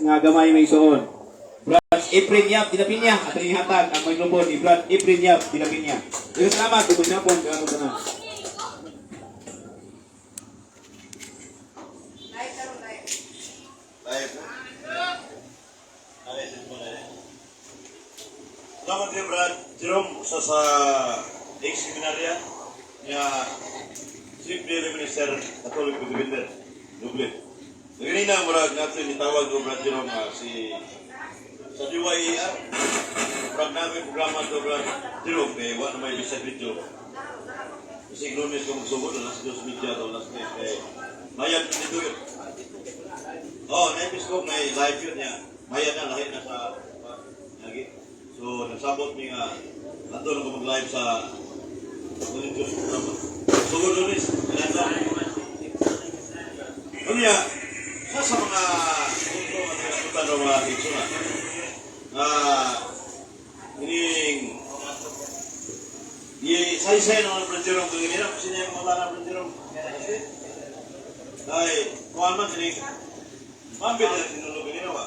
nga gamay may suon. Brad Efren Yap de la Piña, ato hatag ang microphone ni Brad Efren Yap de la Piña. Daghang salamat ug maayong hapon sa tanan. Live. Ay, mo na eh. Salamat din, Brad Jerome, sa ex-seminarya niya, Chief Daily Minister, Catholic Defender, Dublin. Ganina, murag natin itawag ko, Brad Jerome, si sa DYER. Murag namin programa to, Brad Jerome, kay wa na may bisa video. Kasi Lunes ko magsugod, alas 2 media to, alas 3, kay mayad dito yun. Oh, na ko may live yun niya. Maya na lahi na sa lagi. So nagsabot mi nga ato na ko mag-live sa religious programa. So good Lunes, ilan. Unya, sa mga punto nga tinatutan ng mga kinsuna. Ining i say-say naman Brad Jerome kung ganyan, kasi niya yung mga na Brad Jerome. Ay, kuhan man sining Mambit na sinulog ganina ba?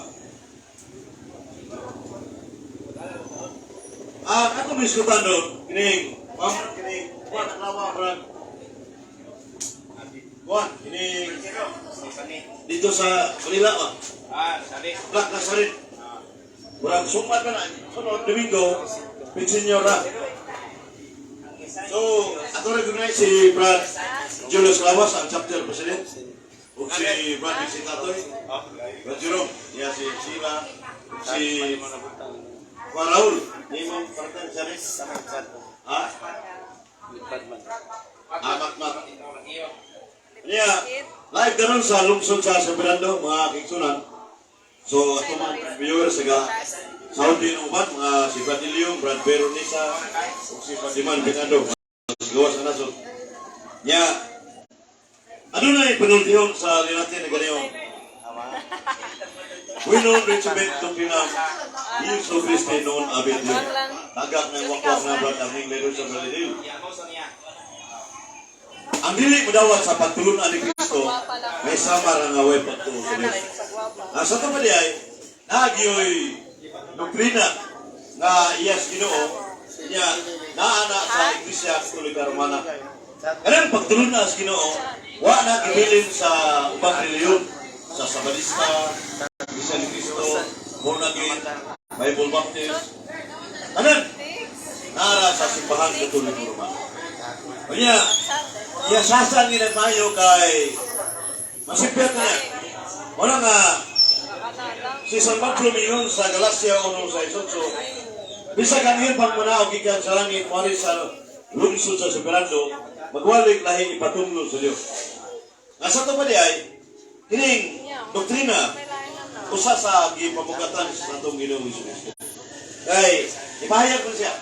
Ako miskutan doon, kining, ma'am, kining, kuhan ang lawa, Brad. Kuhan, kining, dito sa Manila ba? Ah, sali. Black Nazarene. Murag sumat na na, sunod, Domingo, Pinsenior na. So, ato recognize si Brad Julius Lawas, ang chapter president. Ug si Brad Dixie Tatoy, Brad Jerome, niya si Sheila, si Juan Raul, ni mong partan sa rin. Ha? Ah, mat mat. Niya, live karon sa lungsod sa San Fernando, mga kigsunan. So, ato mga viewers sa Saudi ng uban, mga si Brad Ilio, Brad Veronisa, ug si Brad Iman Bernardo, mga gawas sa nasod. Niya, ano na ipanultihon sa linati na ganyan? We non recibit doctrina Jesu Christi non habet Deo. Tagak ng wakwak na Brad Arning Lero sa Brazil. Ang dili modawat sa pagtulunan ni Kristo, may samar ang away pagtuo sa Diyos. Ang sa ito pa di ay, nagyoy doktrina nga iyas Ginoo, niya naana sa Iglesia Katolika Romana. Kanang pagtulunan sa Ginoo, wa na gibilin sa ubang relihiyon, sa Sabadista, Iglesia ni Cristo, Born Again, Bible Baptist. Kanan, nara sa simbahan Katoliko Romana. Unya, iya sasan ni nagmayo kay masipyat na niya. Wala nga, si San Pablo miingon sa Galacia 1:68, bisag ang iyang pagmanaog gikan sa langit moari sa lungsod sa San Fernando, magwalik lahi ipatunglo sa Dios. Nga sa ito pa di ay, kining doktrina, usa sa gipamugatan sa atong Ginoong Hesus. Kay ipahayag ko siya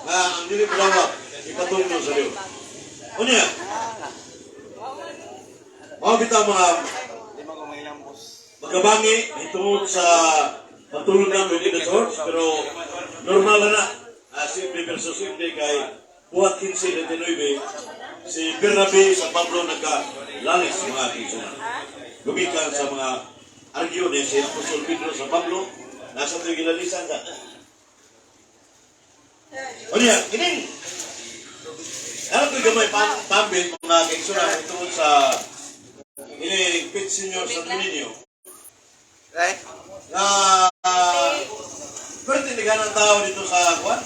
nga ang dili modawat ipatunglo sa Dios. Unya, mao bitaw mga magkabangi tungod sa pagtulunan within the church, pero normal na na. Simple versus simple kay buhat 15:29, si Bernabe sa Pablo nagka-lalis mga kinsuna. Gumikan sa mga argue ni si Apostol Pedro sa Pablo, nasa ito'y gilalisan ka. Unya, kining Alam ko gamay pambit mga kaigsunan tungod sa ini Pit Senior sa Niño na pwede ni ganang tao dito sa kuan.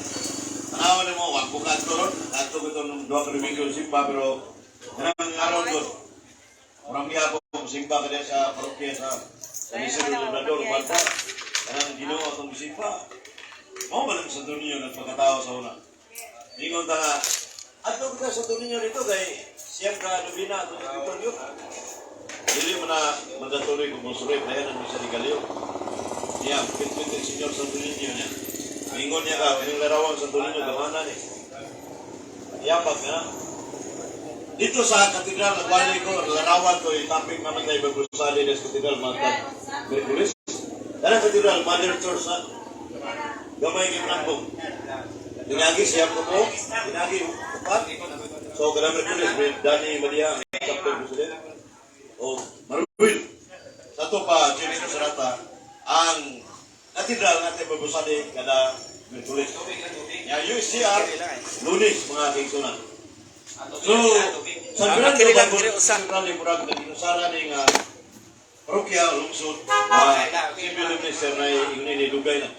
Tanawan nimo wa ko kadto ron. Kadto ko to nung duha ka Domingo simba pero kanang araw doon. Murang gihapon simba ka sa parokya sa San Isidro Labrador, kuan pa. Kanang Ginoo atong simba. Mao man ang Santo Niño nagpakatao sa una. Ingon ta nga, adto ka sa Santo Niño dito kay siyam ka nobina atong escritor yun. Dili mo na mandatory kung musuray, bayanan mo sa Ligalio. Niya, pit-pit ang Senyor Santo Niño niya. Ingon niya ka, kining larawan Santo Niño, gamana ni. Yapag na. Dito sa katedral, nagwali ko, larawan ko, itaping naman tayo Bagusali des Katedral, mga Merkulis. Dara katedral, Mother Church na. Gamay kay Manambong. Tinagi siya ko po, tinagi upat. So, kada Merkulis, Danny Madia, ang chapter president. O, Marwil. Sa to pa, Jimmy Sarata, Ang katedral natin babusadi kada Miyerkules. Ya, UCR, Lunes, mga kaigsunan. So, San Fernando, Kini lang, Bago, kini usa. Central ni Murag, naginusara ni nga parokya o lungsod, na civil minister na ingon ni dugay na.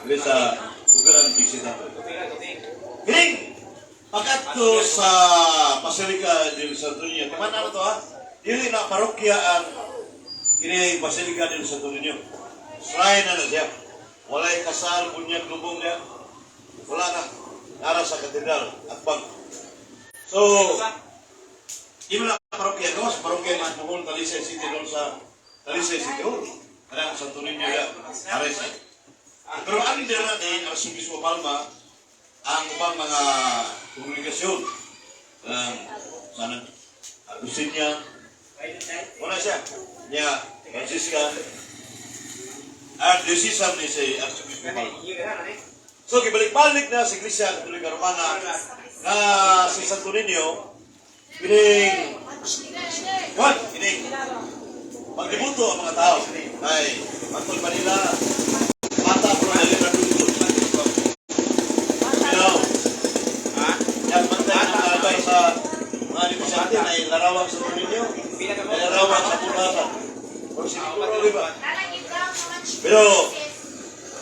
Dili sa Dugaran Big. Kining pagkadto sa Basilica del Santo Niño. Timan ano to ha? Dili na parokya ang kini Basilica del Santo Niño. Shrine na na siya. Walay kasal, bunyag, lubong niya. Wala na. Nara sa katedral at bang. So, di mo na parokya gawas, parokya na Bohol, Talisay City Hall sa Talisay City Hall. Kanang Santo Niño ya. Ares. Pero ang under na ni Arsobispo Palma, ang ubang mga komunikasyon ng sana Agustinia, wala siya. Niya, Franciscan, at decision ni si Arsobispo Palma. So, gibalik-balik na sa Iglesia Katolika Romana na si Santo Niño, kining, what? Kining, pagdibuto ang mga tao, ay, matol pa nila, bata pero dali na dugtong. Pero, yan, bantay ng albay sa mga negosyante na ilarawan sa Santo Niño, ilarawan sa pulasan. O siguro, di ba? Pero,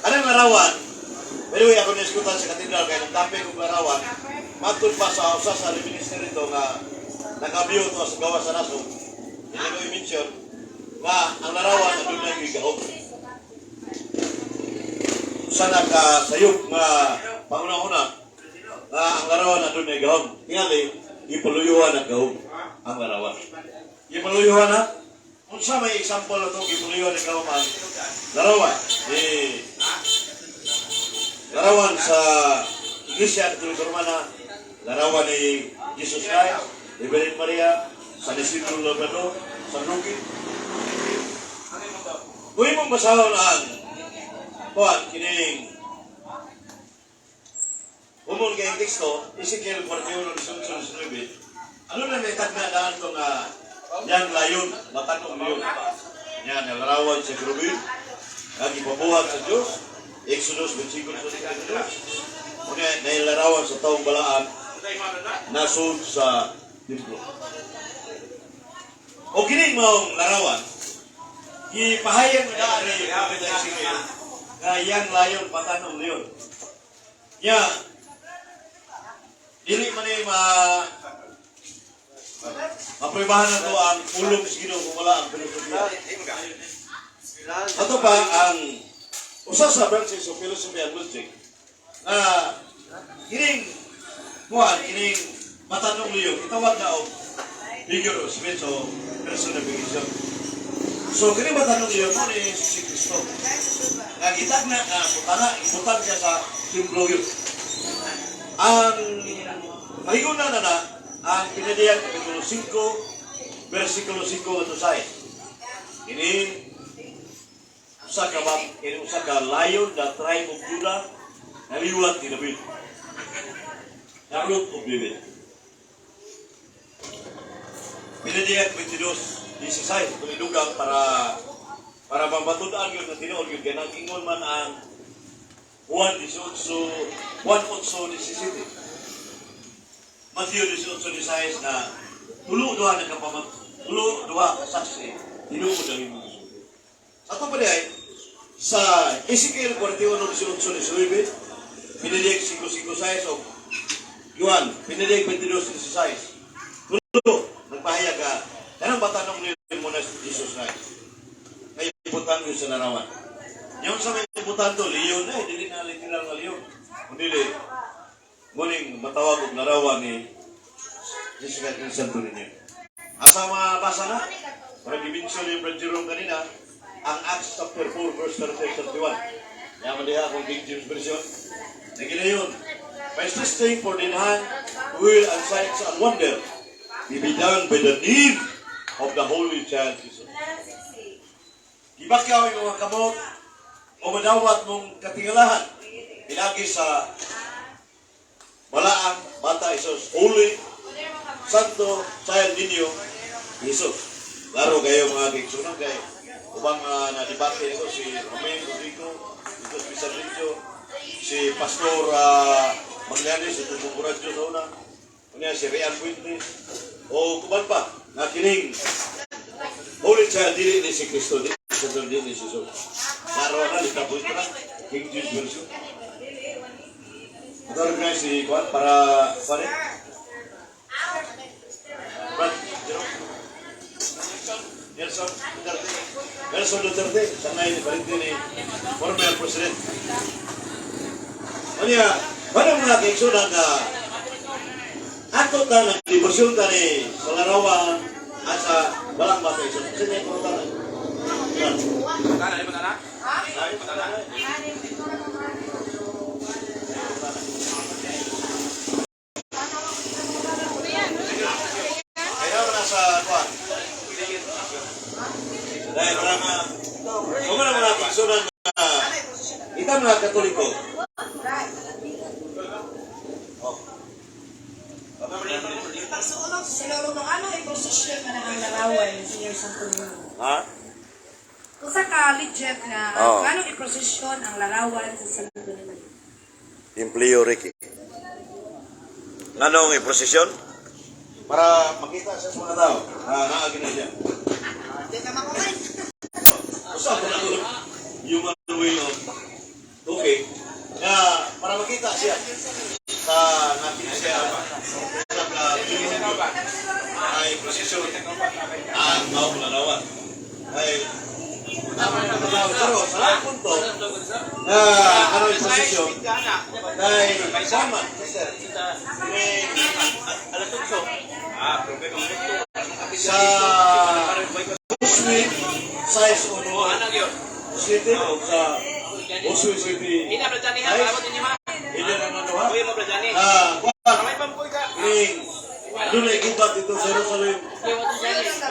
anong larawan? By the way, ako niskutan sa katedral kaya nang topic og larawan, matud pa sa usa sa minister ito nga nakabiyo to sa gawa sa nasod, hindi ko i-mention, nga ang larawan adunay gigahom. Usa na ka sayop nga panguna-una nga ang larawan adunay gahom. Tingali, gipaluyuhan ang gahom ang larawan. Gipaluyuhan na. Unsa may example na to gipaluyuhan ang gahom ang larawan? Eh, larawan sa Iglesia Katolika Romana, larawan ni Jesus Christ, ni Virgin Maria, San Isidro Labrador, San Roque. Kung imong basahon ang kuan kining umon kay teksto, Ezekiel 41:18-19, ano na may tagna daan to nga yan layon, matanong leon. Yan, larawan sa kerubin, nga gipabuhat sa Diyos, Exodus 25:32. Una, nailarawan sa taong balaan, nasud sa templo. O kini maong larawan, gipahayag na daan ni Propeta Ezekiel, nga yang layon patanong leon. Nya, dili man ni maprubahan na to ang pulong sa Ginoo kung wala ang filosofiya. Ato pa ang usa sa branches of philosophy and logic na kining kuan kining matanong leon itawag na og figure of speech o personification. So kini matanong leon mo ni si Kristo. Nga gitagna nga butana ibutan siya sa templo yun. Ang mahiguna na na ang pinadiyang Kapitulo 5 versikulo 5 to 6. Ini usa ka ba ini usa ka lion, the tribe of Judah, naliwat ni David. The root of David. Pinadiyang 22:16 tumidugang para para mamatud-an yun na tinuod yun kay nag-ingon man ang Juan 18, Juan 8:17, Matthew 18:16 na tulo duha nagkapamat tulo duha ka saksi tinuod ang imong gisulti. Sa ato pa ay sa Ezekiel 41:18-19, Pinadiyag 5:5-6 o Juan, Pinadiyag 22:16. Tulo, nagpahayag ka, kanang batanong niyo mo na si Jesus Christ. May ibutan yun sa larawan. Yung sa may ibutan to, leon eh, dili na literal nga leon. Kung dili, muning matawag og larawan ni Jesus Christ ng Santo Niño. Asa mabasa na? Para gimension ni Brad Jerome kanina, ang Acts chapter 4 verse 30 31. Yaman diha akong King James Version. Naginayon. By this for thine hand will and signs and wonder be done by the name of the Holy Child Jesus. Gibakyaw ang mga kamot o madawat mong katingalahan. Pinagi sa balaang bata Jesus. Holy Santo Child Niño Jesus. Laro kayo, mga kaigsunan, kay Ubang na-debate ito si Romeo Rodrigo, dito sa Sergio, si Pastor Maglanes, ito po radyo sa una, unya si Rian Fuentes, o kuban pa, na kining Holy Child, dili ni si Kristo, dili si Jesus, dili ni si Jesus. Naroon na, dito po ito na, King James Version. Ito rin si Juan para, para, Brad, Jerome. Nelson Duterte. Nelson Duterte, sa ngayon ni Parente ni former president. Kanya, ano mga kaigsunan na ato ta ng debosyon ta ni sa larawan at sa walang bata igsoon. Kasi may kung na. Tana, di ba tana? Ay, tana. Kaya na sa kuan. Dahil para ma... Kung ano mga kaigsunan na ita mga Katoliko. Oh. Pagsuulog sa sinulog ng ano, i-prosesyon na ang larawan ni Senior Santo Niño. Ha? Usa ka legit na Oo. ano i-prosesyon ang larawan sa Santo Niño. Empleo Ricky. Nganong i-prosesyon? Para makita siya sa mga tao na naagi na siya. Hindi ka makumain. Usa po na human way of okay na para makita siya sa nakita siya sa ka ay prosesyon ang maong larawan. Ay tama na mga tao. Pero sa lahat punto na ano yung prosesyon ay sama sister. May sa Uswi size uno City o sa Uswi City ay hindi na nanuha ah kuwan ning doon ay gubat dito sa Jerusalem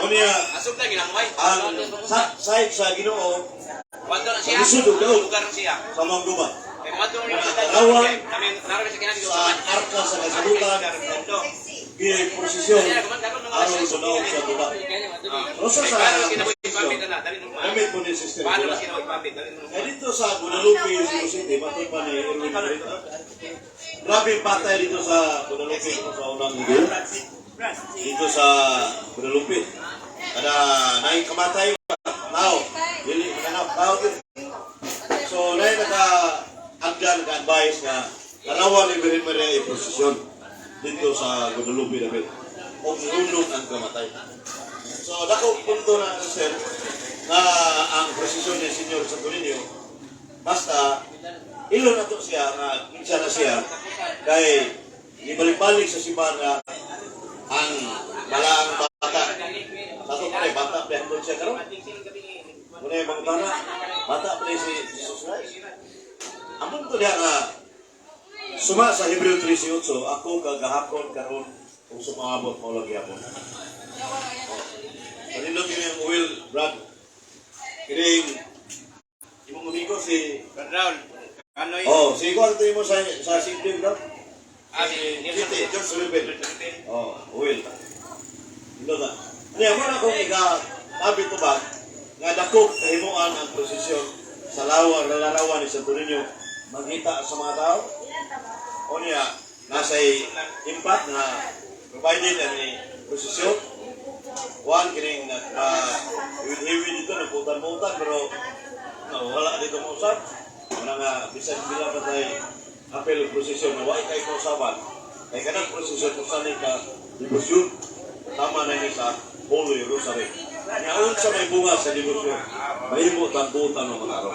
unya ang sa side sa Ginoo Lisod og daog sa mga gubat sa arka sa kasalutan giprosesyon aron sa daog sa gubat. Rosa sa prosesyon gamit mo ni Sister Nicola. Eh dito sa Guadalupe, Cebu City, matod pa ni Erwin Moreno. Grabe yung patay dito sa Guadalupe, sa unang linggo. Dito sa Guadalupe. Kada naing kamatay ba? Tao. Dili, makanap. Tao din. So, naing naka-agda, naka-advise na larawan ni Virgin Maria yung prosesyon dito sa Guadalupe David. O nulog ang kamatay. So, dako punto na, sir, na ang prosesyon ni Senyor Santo Niño, basta ilo na to siya nga kinsa na siya kay ibalik-balik sa simbahan nga ang balaang bata. Sa ato pa rin, bata pa rin siya karon. Muna yung mga bata, bata pa rin si Jesus Christ. Ang punto niya nga suma sa Hebreo 13:8, ako kagahapon karon ug sumabot mo lagi hapon. Kanindot yun yung Will, Brad. Kining, imong amigo si... Oh, si Igual ito mo sa Sydney, Brad. Si City, George Sullivan. Oh, Will. Nindot na. Ano yan, muna kung ika-tabi to ba, nga dakog kahimuan ang prosesyon sa lawa, larawan ni Santo Niño, mangita sa mga tao. O niya, nasa impact na provided ang prosesyon. Juan kining nag hiwid-hiwid dito nagputan-putan pero no, wala dito mausap. Wala nga bisan pila pa tay apel og prosesyon na wa kay kausaban. Kay kanang prosesyon kung saan ka debosyon tama na ni sa Holy Rosary. Nya unsa may bunga sa debosyon, mahimo tagbutan ng mga araw.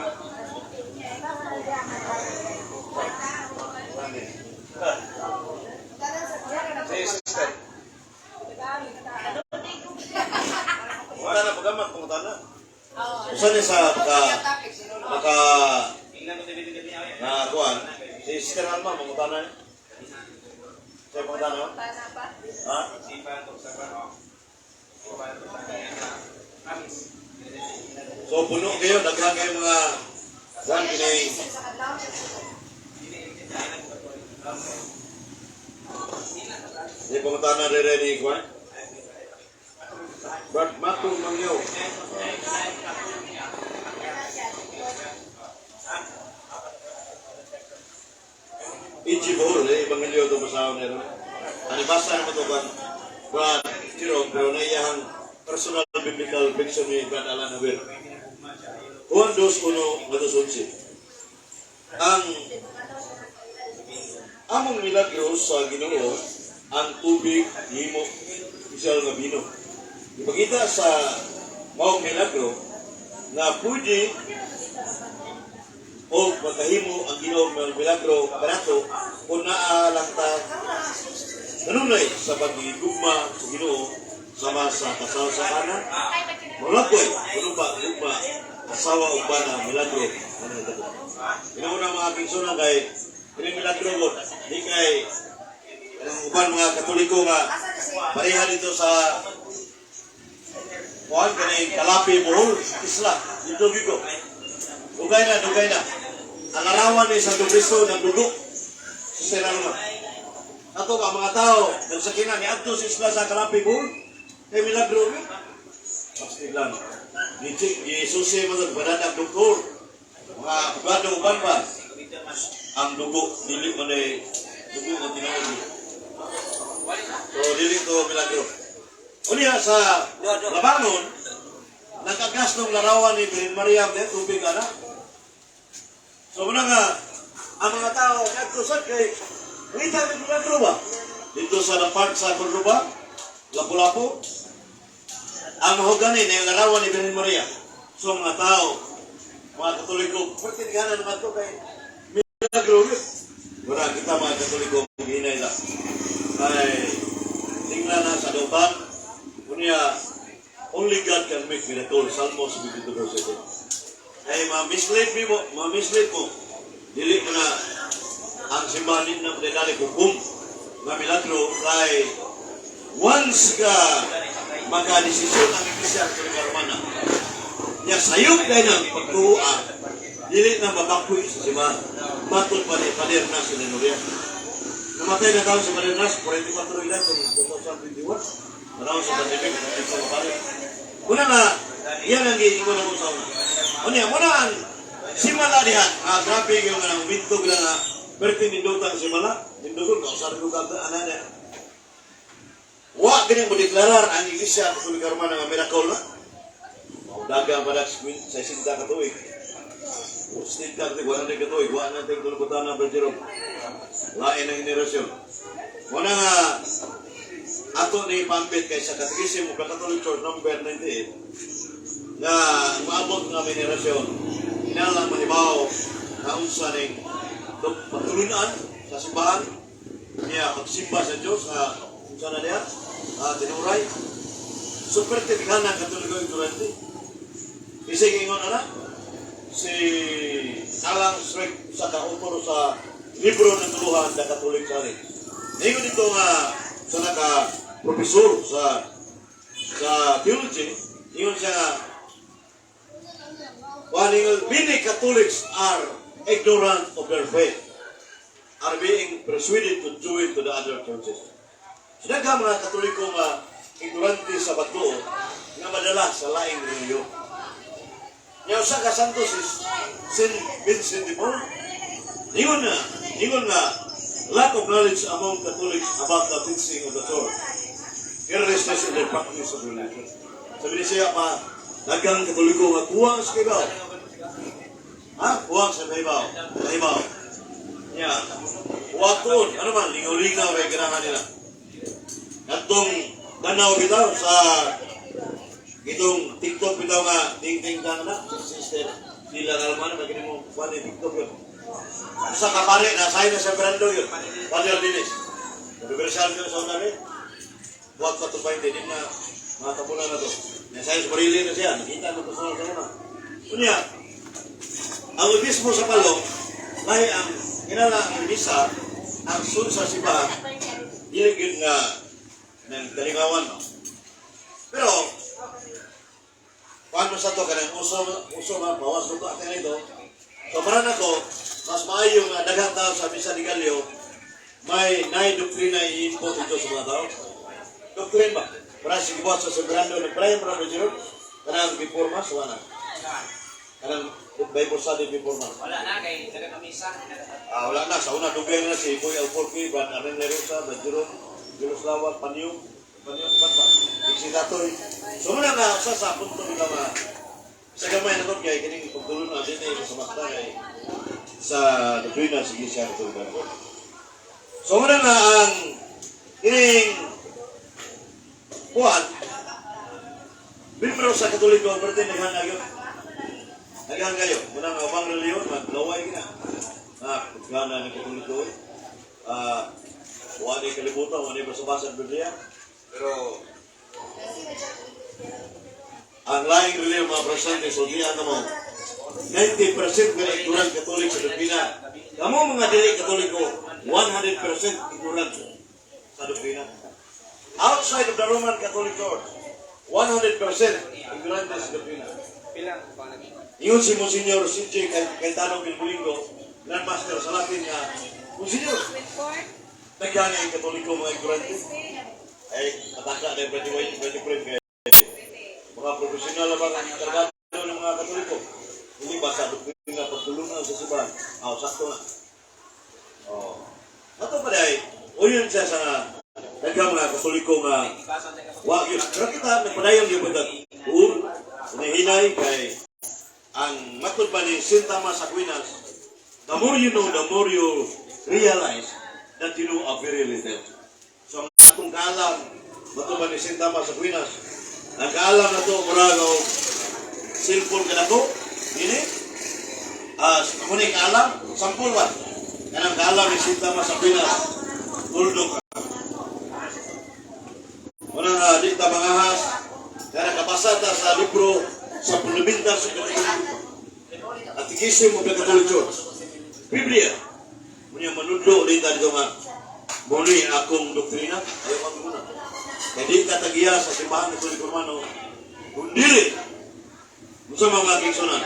Sige, sister. Wala na pagamat kung na. Usa ni sa maka maka na kuan si Sister Alma mangutana ni. Siya mangutana? Ha? So puno kayo, daghan kayo mga kuan kini. Di pangutana re ni kuan. Brad Mato Mangyaw. Ichi Bohol, eh, Ebanghelyo ito basahon nila. Ano basa naman ito ba? Brad Jerome, pero naiyahang personal biblical fiction ni Brad Alan Javier. Juan 2:1 ngadto 11. Ang among milagro sa Ginoo, ang tubig nihimo espesyal nga bino. Ipakita sa maong milagro na pwede o makahimo ang Ginoo ng milagro kanato kung naa lang ta kanunay sa pagigugma sa Ginoo sama sa kasal sa Kana. Mulakoy, kuno ba gugma asawa ug bana, milagro ano ito. Inauna, mga kinsuna, kay kini milagro ko di kay kanang uban mga Katoliko nga pareha dito sa kuan kani Kalapi, Bohol, isla dito gyud ko. Dugay na, dugay na. Ang larawan ni Santo Cristo ng dugo sa Serrano. Ato ang mga tao, nagsakina ni adto sa isla sa Kalapi, Bohol. Kay milagro yun. Pastilan. Ni Isusi mo sa ang doktor. Mga abogado uban ba? Ang dugo, dili man ay dugo o tinuod. So, dili to milagro. Unya sa Labangon, nagagas ng larawan ni Virgen Maria, de tubig ana. So muna nga, ang mga tao, ngadto sad kay ngita ng milagro ba? Dito sa part sa Cordoba, Lapu-Lapu, ang mahogani na yung larawan ni Virgen Maria. So mga tao, mga Katoliko, pwede gana naman to kay milagro yun. Wala kita mga Katoliko, hinay lang. Ay, tingnan na sa dautan, kunya, only God can make miracle. Salmo 72 verse 7. Ay, ma-mislead mo, ma-mislead mo. Dili mo na ang simbahan din na madali hukom nga milagro kay once ka makadesisyon ang Iglesia Katolika Romana nya sayop kay ng pagtuwa, dili na mabakoy sa simbahan. Matod pa ni Pader na si Lenoria. Namatay na taon sa Pader Nas, 44 ilan, 2021. Panahon sa pandemic, hindi sa mapare. Una nga, yan ang giingon ako sa una. Unya, muna ang simala diha. Ah, grabe yung nga nang wintog na nga. Perti nindot ang simala. Nindogon, kausar ko ka, ana na. Wa gani mo deklarar ang Iglesia Katolika Romana nga miracle na. Maudaga pa na sa 60 ka tuig. 60 ka tuig, 100 ka tuig, wa na tayong tulubutan na Brad. Lain ang henerasyon. Wala nga, ato ni pambit kay sa Catechism of the Catholic Church number 98 na maabot nga henerasyon, kinahanglan mahibaw na unsa ning pagtulunan sa simbahan niya, pagsimba sa Diyos nga unsa na niya tinuray. Super tighan ang Katoliko ignorante. Isig ingon ana si Alan Schreck sa ka-author sa libro ng tuluhan, The Catholic Challenge. Ingon dito nga sa naka profesor sa theology, ingon siya nga one ingon, many Catholics are ignorant of their faith, are being persuaded to join to the other churches. So daghang mga Katoliko nga ignorante sa pagtuo nga madala sa laing relihiyon. Nya usa ka santo si Saint Vincent de Paul. Ingon nga lack of knowledge among Catholics about the teaching of the Church, carelessness in their practice of religion. Sabi niya siya pa, daghang Katoliko nga kuwang sa kibaw. Ha? Kuwang sa kibaw. Kibaw. Nya, waton, ano man, lingaw-lingaw kay ganahan nila. Katong tanaw bitaw sa itong TikTok bitaw nga ting-ting tang na, sister, sila kalman, magkini mo, kuwan yung TikTok yun. Sa kapare, nasa na sa Brando yun. Father Dennis. Universal yun sa una rin. Buhat pa ito pa hindi na mga tapunan na to. Nasa sa barili na siya. Nakita mo personal sa una. Unya, ang obispo sa Palong, may ang kinala ang misa, ang sun sa simbahan, dili gyud nga ng kalingawan. No? Pero, paano sa to, kanang uso, uso nga, bawas ko ate nito. So, parang ako, mas maayo nga daghang tao sa misa ni Galio, may naay doktrina i-input ito sa mga tao. Doktrina ba? Para si gibuhat sa Soberano, nagpadayon pa na Jerome. Kanang before Mass, wala na. Kanang Bible study before Mass. Wala na kay daga kamisa. Ah, wala na. Sa una, dugay na si Boy Alforque, Brad Arlen Lerosa, Brad Jerome, Julius Lawak, Panyong, Panyong, ba't ba? Iksitatoy. So muna nga, usa sa punto nila nga, sa gamay na to, kay kining pagtulo na din eh, sa mata kay sa doktrina sa Iglesia Katolika. So muna nga ang kining kuan, membro sa Katoliko, pero din naghan na yun. Naghan kayo. Muna nga, ubang reliyon, maglaway ka na. Ah, pagkana ng Katoliko, eh. Ah, wala kalibutan, wala basa-basa ang Biblia. Pero, ang laing reliyon, mga presidente, so diyan na mo, 90% nga ignorant Katolik sa doktrina. Kamo mga dili Katoliko, 100% ignorant sa doktrina. Outside of the Roman Catholic Church, 100% ignorante sa doktrina. Bilang pa nag Ingon si Monsignor CJ Cayetano Bilbulingo, Grandmaster sa Latin nga, "Monsignor, nagyan ang Katoliko mga ignorante." Ay, ataka na yung Brad White, kay mga profesional na bang ang kargado ng mga Katoliko. Hindi ba sa doktrina pagtulungan sa simbahan? Ah, sakto na. Oh. Ato pa ay, uyon siya sa daghang mga Katoliko nga wa yun. Pero kita, nagpadayon yung pagkat uun, hinahinay kay ang matod pa ni St. Thomas Aquinas, "The more you know, the more you realize that you know a very little." So ang atong kaalam, matod pa ni St. Thomas Aquinas, ang kaalam na to, murag og cellphone ka na to, dini, ah, uh, ni kaalam, sampul ba? Kanang kaalam ni St. Thomas Aquinas, tuldok ka. Wala nga, di ta mangahas, kaya nakabasa ta sa libro sa Fundamentals of the Catholic Catechism of the Catholic Church. Biblia. Munya manudlo ulit dito nga, muni akong doktrina, ayaw kang muna. Kaya di ka tagiya sa simbahan ng Katoliko Romano, kung dili, unsa mga kingsunan,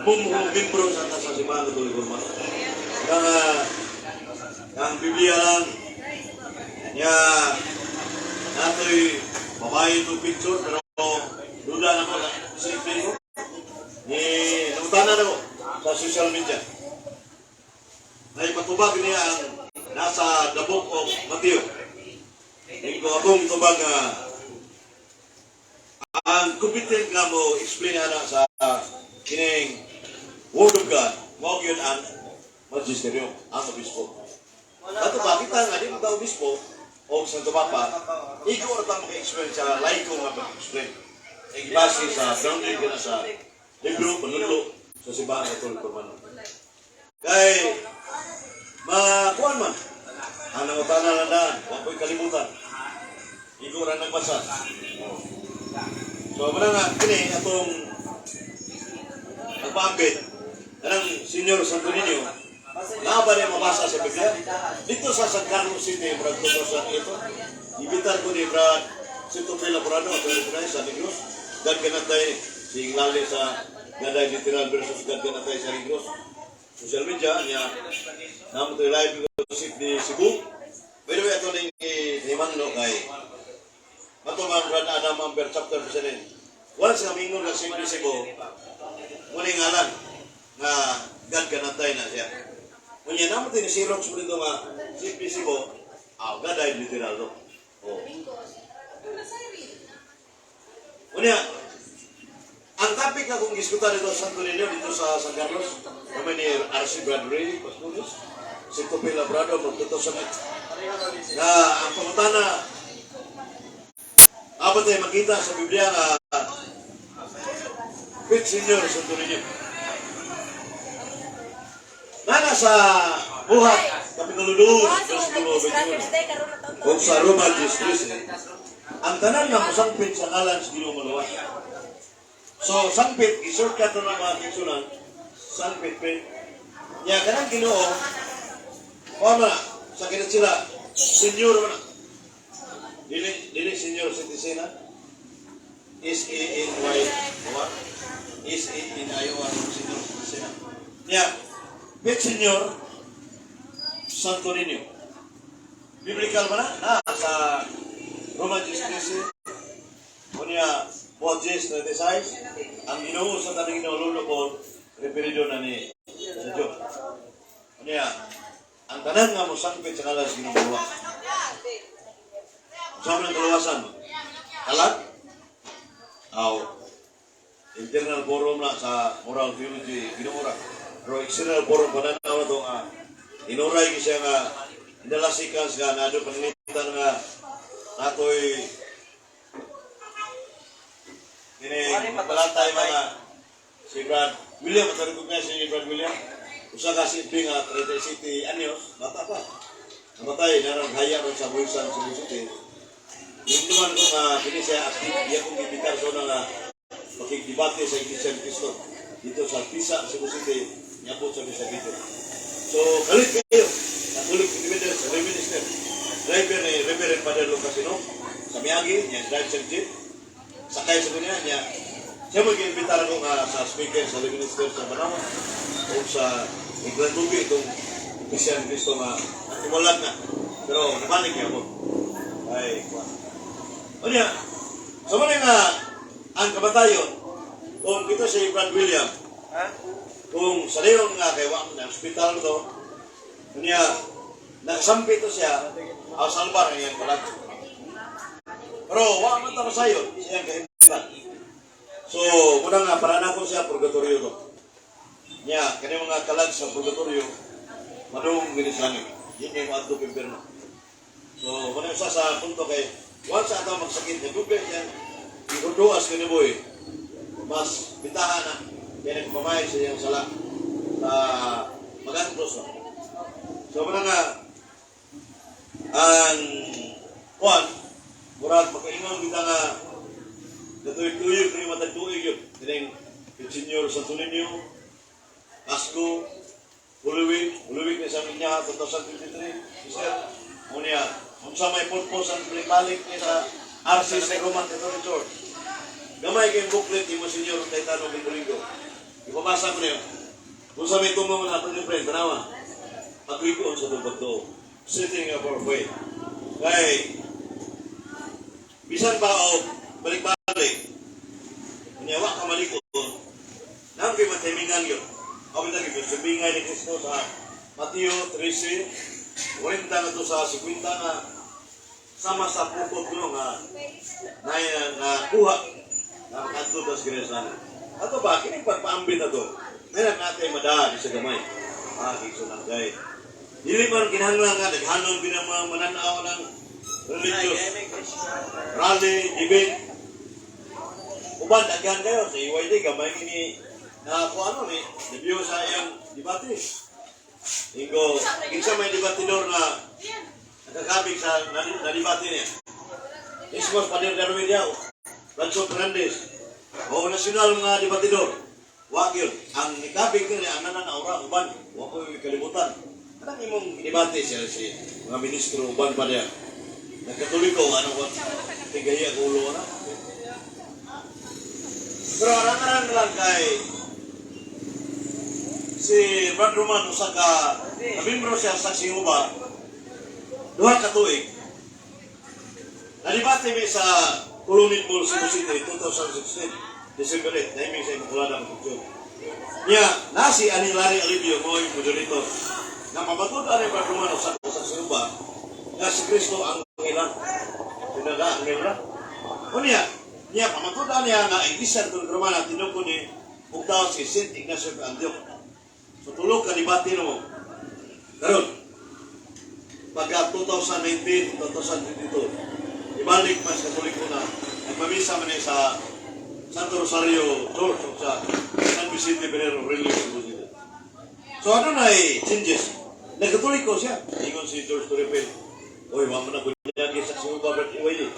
mumho membro sa ta sa simbahan ng Katoliko Romano. Kaya ang Biblia lang, niya, natoy babae itong picture, pero duda na ko, sa ko. Ni, nangutana na ko sa social media. Naipatubag niya ang nasa the Book of Matthew. Hindi ko akong tubag nga ang competent nga mo explain na sa kining Word of God, mao gyud ang magisterium, ang obispo. Ato ba kita nga di mo ta obispo o Santo Papa, ikaw ra ta maka-explain sa laiko nga pag-explain. Ay base sa grounded ka na sa libro, panudlo sa simbahan Katoliko Romano. Kay makuan man ang nangutana lang daan, wa ko'y kalimutan. Ikaw ra nagbasa. So, muna nga, kini atong nagpaambit, kanang Senior Santo Niño, naa ba niya mabasa sa Biblia? Dito sa San Carlos City, Brad 2008, ibitar ko ni Brad Sito P. Laborado, at rin sa Negros, God Kanatay, si Inglali sa Gaday Literal versus God Kanatay sa Negros. Social media, niya, namo to live music ni Cebu. By the way, ato ni Manlo kay Mato man Brad Adam Amber chapter 7. Wala sa mingon nga simple Cebu. Muna ngalan nga God kanatay na siya. Unya namo to ni Xerox mo dito nga simple Cebu. Ah, God ay literal do. Oh. Unya, ang topic na kung giskutan dito sa Santo Niño, dito sa San Carlos, kami ni R.C. Bradley, Pastulis, si Tupi Labrado, magtuto sa na ang pangutana, apat ay makita sa Biblia nga Pit Senior Santo Niño. Nana sa Buhat, Kapitulo 2, versikulo 21. Kung sa Roma 10:13, ang tanan nga mosangpit sa ngalan sa Ginoo maluwas. So, sangpit, i-shortcut na ng mga kingsunan, sangpit, pit. Nya, kanang Ginoo, o na, sa kinat sila, senior man na. Dili, dili senior citizen na. S-A-N-Y, what? S-A-N-I-O-R, senior citizen na. Nya, pit senior, Santo Niño. Biblical ba na? Ah, sa Roma 10:13. Unya, Borges 36, ang Ginoo sa tanang Ginoo ko, referido na ni sa Diyos. Unya, ang tanan nga mosangpit sa ngalan sa Ginoo maluwas. Sa ng kaluwasan, kalat, aw, internal forum na sa moral theology, Ginoo ra. Pero external forum pananaw na ito nga, inuray siya nga, indalasikas nga, nado paninitan nga, natoy kini palatay mga si Brad William, at recognize si Brad William. Usa ka silbi nga 37 anyos, bata pa. Namatay, narang haya ron sa Buisan, Cebu City. Yung naman ko nga, kini siya active, iya kong gibitar sa una nga makigdebate sa Iglesia ni Cristo dito sa Pisa, Cebu City, niabot sa Misa dito. So, kalit kayo, Catholic Independence, Lay Minister, driver ni Reverend Father Lucas Ino, sa Miyagi, niya drive sa jeep, sakay sa kanya niya. Siya mo giimbitar ako nga sa speaker sa Lay Minister sa Manawa o sa Iglandugi itong Iglesia ni Cristo nga natiwalag na. Pero nabalik niya ako. Ay, kuwan. O niya, sa mga nga ang kabatayon, kung kita si Brad William, Ha? kung sa leon nga kay wa na hospital to, niya nagsampi to siya, aw salbar ang iyang kalat. Pero wa man ta masayon siyang kahimtang. So, muna nga para nako siya purgatorio to. Niya kani mga kalag sa purgatorio madung gini sa langit. Yun yung adto impierno. So, muna usa sa punto kay once sa ato magsakit nga dugay niya ikuduas kani boy mas bitahan na kaya nagpamay sa iyang sala sa magantos no? So muna nga ang kuan murag makaingon kita nga natuig-tuyog ni matag tuig yun kining Senior Santo Niño Pasko, Holy Week, Holy Week ni sa niya 2023, sir. Unya, unsa may purpose ang balik ni sa RC sa Roman Catholic Church. Gamay kay booklet ni Monsignor Cayetano Bimbolingo. Ipabasa ko niyo. Unsa may tumong na ato ni friend, tanawa. Pagwigoon sa itong pagtuo. Sitting up our faith. Kay, bisan pa o balik-balik, unya wa ka malikon, nang kay matimingan yun. Kami lagi, sabihin ni Kristo sa Mateo 13, 40 na to sa 50 nga sama sa pukot no nga na, na kuha na makadto tas kinesana. Ato ba, kining pagpaambit na to, meron natin madaan sa gamay. Ah, ng gay. Dili man kinahanglan nga, naghanon binang mga mananaw ng religious rally, debate. Uban, daghan kayo sa EYD, gamay kini na kung ano ni, review sa iyang debate. Ingo, kinsa may debatidor na nakakabig sa na debate niya. Ismos Pader Darwin Diao, Rancho Fernandez, o nasyonal mga debatidor. Wag yun. Ang nikabig niya, ang nanan aura, uban, wa ko kalibutan. Anong imong debate siya si mga ministro uban pa niya? Nagkatoliko, ano ko, tigaya ko ulo na. Pero arang-arang lang kay si Brad Roman usa ka membro siya sa Sihuba 2 ka tuig. Nadibate mi sa Colonel Mall, Cebu City, 2016, December 8, naiming sa Immaculada Concepcion. Niya, nasi ani Larry Alivio mo yung moderator na mabatud ani Brad Roman usa ka sa Sihuba nga si Kristo ang ilang sinaga ang ilang. Unya, niya pamatudan niya nga ang Iglesia Catholic Romana tinuko ni ug daw si Saint Ignatius of Antioch. So tulo ka debate no mo. Karon pagka 2019, 2022, ibalik mas Katoliko na nagpamisa man ni sa Santo Rosario Church o sa San Vicente Ferrer Aurelio Cebu City. So ano na eh, changes? Nagkatoliko siya. Ingon si George Torrepel. Uy, wa mo na bunyagi sa Suba Bert Iwayli.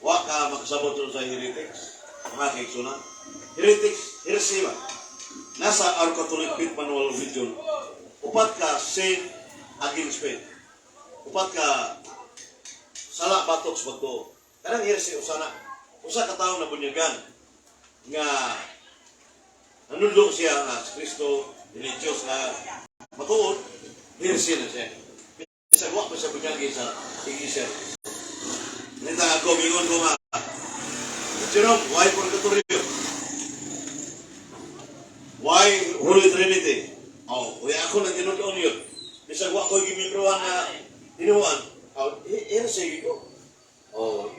Wa ka makasabot sa heretics. Mga kaigsunan. Heretics, heresy ba? Nasa Our Catholic Faith Manual of Religion, upat ka sin against faith. Upat ka sala batok sa pagtuo. Kanang heresy usana. Usa ka tawo na bunyagan nga nanudlo siya nga si Kristo dili Diyos nga matuod, heresy na siya. Bisag wa pa siya bunyagi sa Iglesia. Nita ako, mingon ko nga, Jerome, why purgatorio? Why Holy Trinity? Oh, uy, ako nang tinuod yun. Bisag wa ko gimimbruhan nga tinuan. Oh, heresy ko. Oh,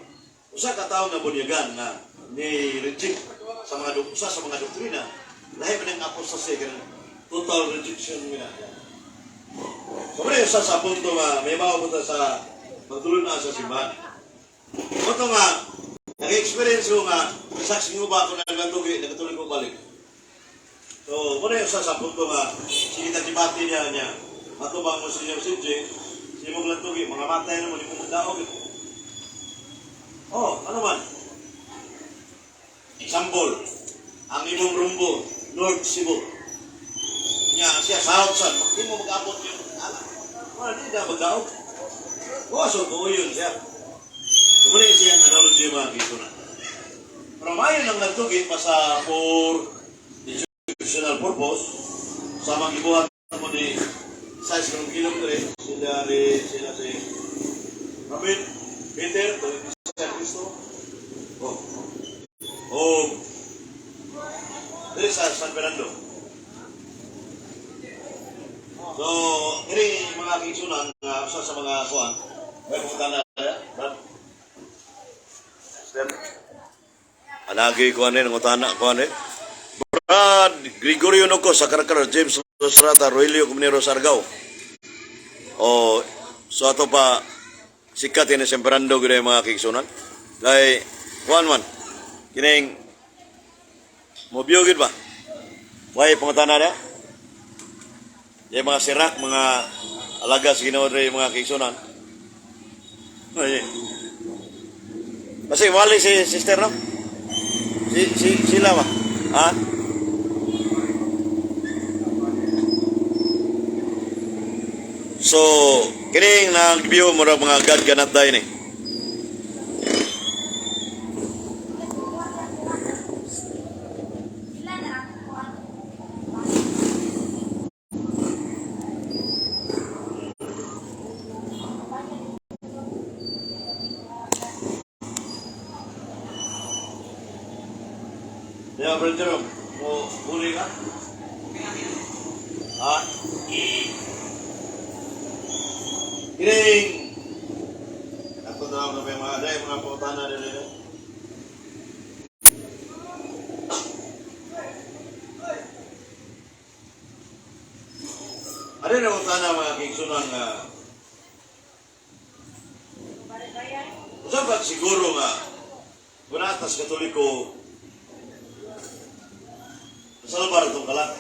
usa ka tawo nga bunyagan nga ni reject sa mga usa sa mga doktrina. Lahi man ang apostasy kanang total rejection nga. So, muna usa sa punto nga may maabot sa pagtuloy na sa simbahan. Ito nga, nag-experience ko nga, saksi mo ba ako naglantugi, nagatuloy ko balik. So, muna yung sa punto nga, sige debate niya niya, matubang mo si CJ, sige mo lantugi, mga matay na mo, di mo magdaog. Oh, ano man? Example, ang imong rumbo, North Cebu. Nya siya, South San, di mo mag-abot yung alam. Wala, di na magdaog. Oh, so tuo yun siya. So, muna yung siyang analogy mga kito na. Pero mayo nang nagtugi pa sa for educational purpose, sa mga gibuhat mo ni size ng gilong dre, sila ri, sila si Robin, Peter, sa Cristo. Oh. Oh. Diri sa San Fernando. So, diri mga kigsunan nga usa sa mga kuan, may pumunta na Brad. Step. Anagi ko ani nangutana ko ani. Brad Gregorio Noco sa Karakara, James Rosrata, Roelio Comunero Sargao. O so ato pa sikat ini sembrando gyud mga kigsunan. Kay kuan man kining mobiyo gyud ba? Way pangutana na. Yung mga sirak, mga alaga sa Ginoo diri mga kigsunan. Ay. Kasi wali si sister no? Si si sila ba? Ha? So, kining nag-view mo mga God cannot die ni. Yeah, Brother Jerome, mo huli ka? Ha? Kining ako na lang may mga day, mga putana din nila. Ano na putana mga kigsunan nga Usa ba siguro nga Gunatas Katoliko sa lugar itong kalat.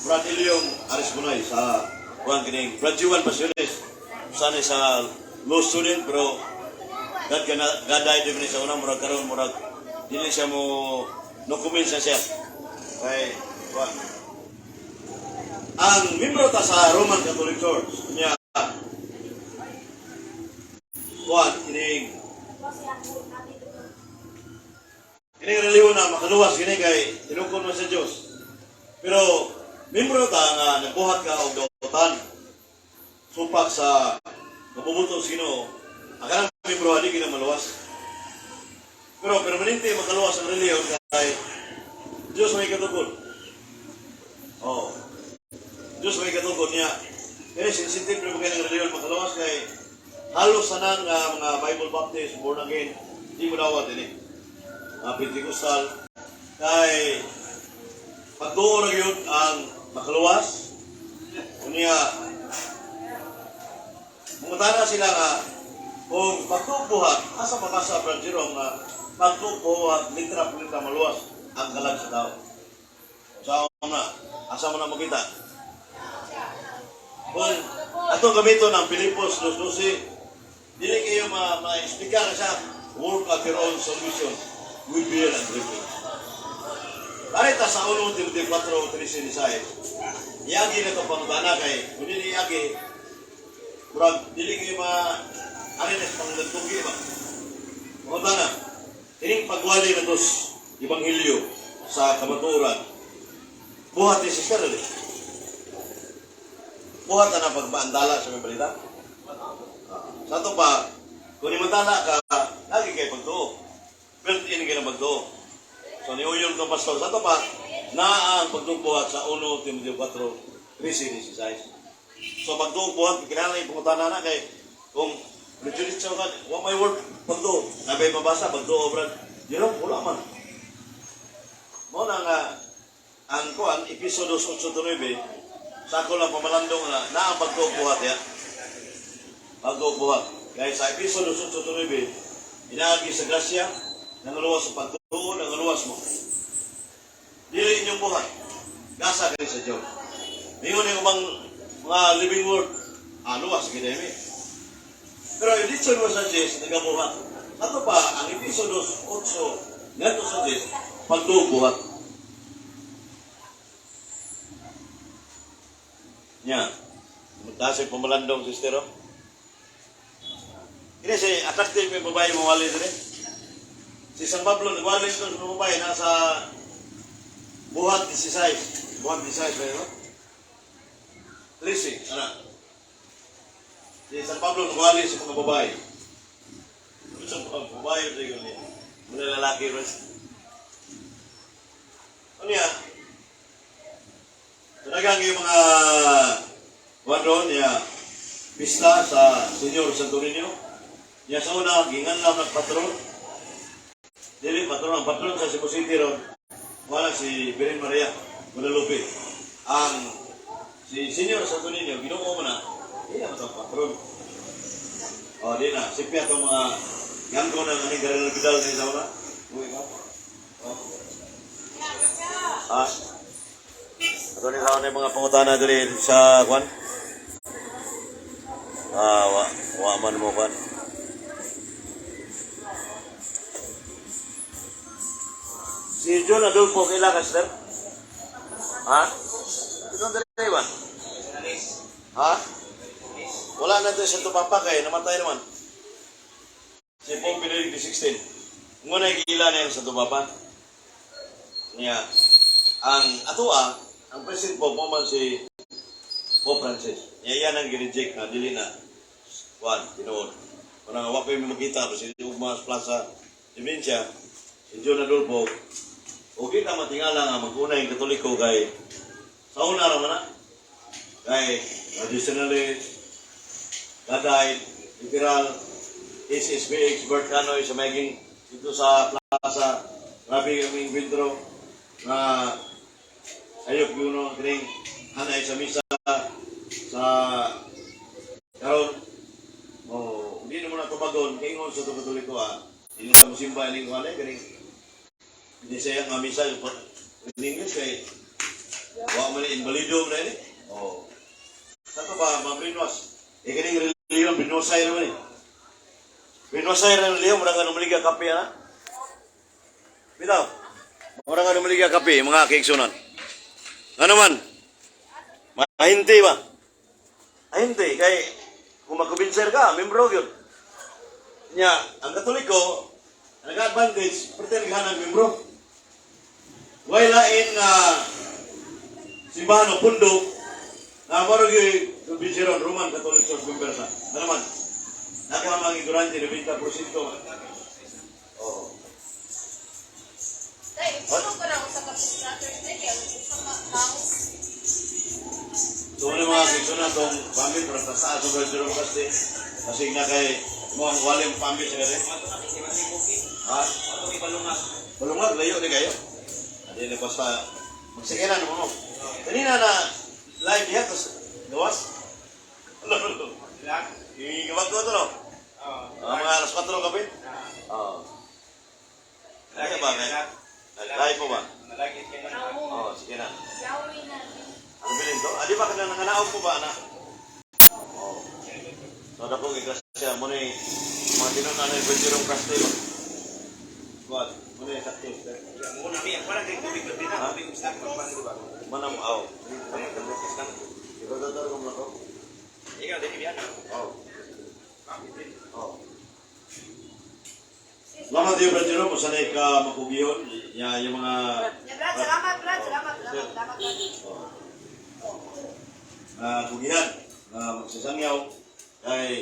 Brad Ilyong Aris Bunay sa kuan kining Brad Juan Pasiones. Sana sa law student pero God kana God died din sa unang murag karon murag dili siya mo no comment siya siya. Kay kuan ang membro ta sa Roman Catholic Church niya kuan kining kining relihiyon na makaluwas kini kay tinukon man sa Dios. Pero membro ta nga nagbuhat ka og dautan supak sa mabubuto sa Ginoo, ang kanang membro di kina maluwas. Pero permanente makaluwas ang relihiyon kay Dios may katukod. Oh. Dios may katukod niya. Kaya sensitive na mga ng relihiyon makaluwas kay halos tanan nga mga Bible Baptist born again di mo dawat ini. Mga Pentecostal kay pagtuo na yun ang makaluwas. Unya mangutana sila nga kung pagtubuhat asa mabasa Brad Jerome nga pagtubuhat litra po litra maluwas ang kalag sa tao. Sa na, asa mo na makita? Kung atong gamiton ang Pilipos 2:12, dili kayo ma-explicar na siya, work at your own solution will be an agreement. Parita sa 1 Timoteo 4:13, iagi na itong pangutana kay, kung dili iagi, murag, dili kayo ma, ano na sa panglantugi ba? Pangutana, ining pagwali na tos, Ebanghelyo sa kamatuoran, buhat ni Sister Ali. Buhat na pagbaandala sa may balita. Sa ito pa, Kung nimantala ka, lagi kay pagtuo. Built-in kay na pagtuo. So niuyon kang pastor sa pa, naa ang pagtuo buhat sa 1 Timoteo 4, 13, 16. So pagtuo buhat, kinahanglan ipangutana na kay kung legit ka, wa may word pagtuo. Nabay mabasa, pagtuo, brad. Jerome, wala man. Mo na nga, ang kuan, episodo 8-9, sa ako lang pamalandong na, na ang pagtuo buhat ya. Pagtuo buhat. Kaya sa episodo 8-9, inaagi sa grasya, nangaluwas sa pagtuo, nangaluwas mo. Dili inyong buhat. Gasa kayo sa Diyos. Mingon yung ubang mga living word, luwas gid mi. Pero yung litson mo sa Diyos, nagabuhat. Ato pa, ang episodo 8, ngadto sa Diyos, pagtuo buhat. Nya, mataas yung pamalandong, sister, oh. Kini si attractive yung babae mo wali dire. Si San Pablo, nagwali ito sa babae, nasa buhat 16. Buhat 16 ba yun? 13, ana. Si San Pablo nagwali sa mga babae. Sa mga babae, sa niya. Mga lalaki, bro. Ano niya? Talagang yung mga wano niya, pista sa Senyor Santo Niño. Niya sa una, ginganlam ng patron. Dili, patron. Ang patron sa Cebu City ron, wala si Birin Maria Guadalupe. Ang si Senyor Santo Niño, ginoo mo na, di na matang patron. O, di na. Sipya itong mga ganggo ng aning Garinal Vidal na isa una. Uwi ka. O. Ah. Ato ni sa mga pangutana diri sa kwan. Ah, wa wa man mo kwan. Si John Adolfo kaila ka sir? Ha? Ito diri ba? Ha? Wala na to sa tupapa kay namatay naman. Si Pope Benedict XVI. Ngunay giila na yung sa tupapa. Niya, ang atoa, ang President Pope mo man si Pope Francis. Niya yan ang gireject na dili na one, tinuod. Kung nga wa pa yung makita si Ugmas Plaza Dementia, si John Adolfo, okay na matingala nga mag-una yung Katoliko kay sa una ra man na. Kay traditionalist, Gaday, literal, SSBX, Bert Canoy sa maging dito sa plaza, grabe kaming bintro na ayok yun no, kining hanay sa misa sa karon oh hindi naman na tubagon kay ingon sa Katoliko ah hindi na mo simba ining wala kining hindi siya nga misa in English kay wa man ni invalido man ni oh sa to ba mabrinos eh kining relihiyon binosay naman eh binosay na relihiyon mura nga numaligya kape ana bitaw mura nga numaligya kape mga kaiksunan. Ano man? Mahinti ba? Mahinti. Kay, kung magkumbinser ka, membro yun. Nya, ang Katoliko, ang nag-advantage, pretend ka ng membro. Way lain nga simbahan o pundo, na marag yung kumbinseron, Roman Catholic Church member sa. Ano man? Nakamang ignorante, 90%. Oo. Dahil, gusto ko na sa kapis-Thursday, kaya gusto ka tao. So ano mga seksyon na itong pamil, para sa taas ng Brad Jerome Casti. Kasi nga kay mo ang waling pamil sa rin. Ha? Balungag, layo ni kayo. Hindi na basta, magsige na naman mo. Kanina na, live niya, tapos gawas. Ano, ano? Igawa ko ito, no? Ah, mga alas 4 gabi? Oo. Kaya ba, kaya? Live mo ba? Oo, sige na. Yawi na. Ano bilin to? Ah, di ba ka na nanganaog mo ba, anak? Oo. So, dako kay Gracia, mo ni mga tinunan na yung Jerome Castro. What? Mo ni sakto. Ha? Manam aw. Ikaw tataro ko mlako. Oo. Oo. Salamat iyo, Brad Jerome. Kung sanay ka makugiyon, ya, yung mga Ya, Brad, salamat, Brad. Salamat, salamat, salamat, Brad. Kugihan na magsasangyaw kay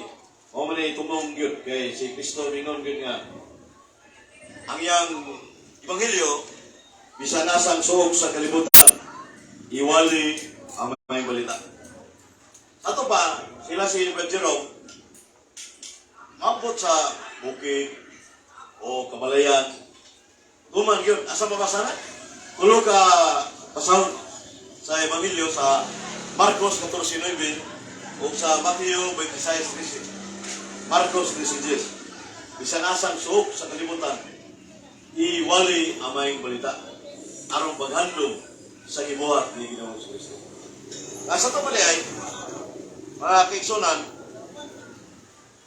Mao man ay tumong gyud kay si Kristo mingon gyud nga ang iyang ebanghelyo bisan asang suok sa kalibutan iwali ang maayong balita. Ato pa sila si Brad Jerome maabot sa bukid o kamalayan. Tuman yun, asa mabasa na? Tulo ka pasahon sa Ebanghelyo sa Marcos 14.9 o sa Mateo 26.13. Marcos 13.10. Bisan asang suok sa kalibutan, iwali ang maayong balita aron paghandom sa gibuhat ni Ginoong Kristo. Asa to pala ay, mga kaigsunan,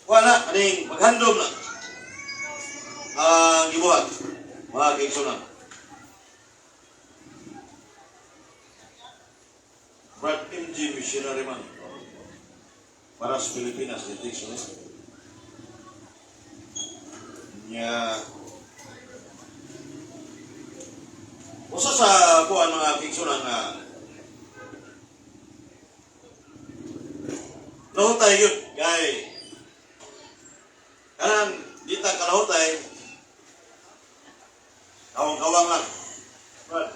wala, kaning maghandom na ang gibuhat, mga kaigsunan. Brad MG Missionary man para sa Pilipinas, detection eh. Nya, usa sa kuan mga kaigsunan nga lahutay yun kay kanang di ta kalahutay, kawang-kawang lang. Right.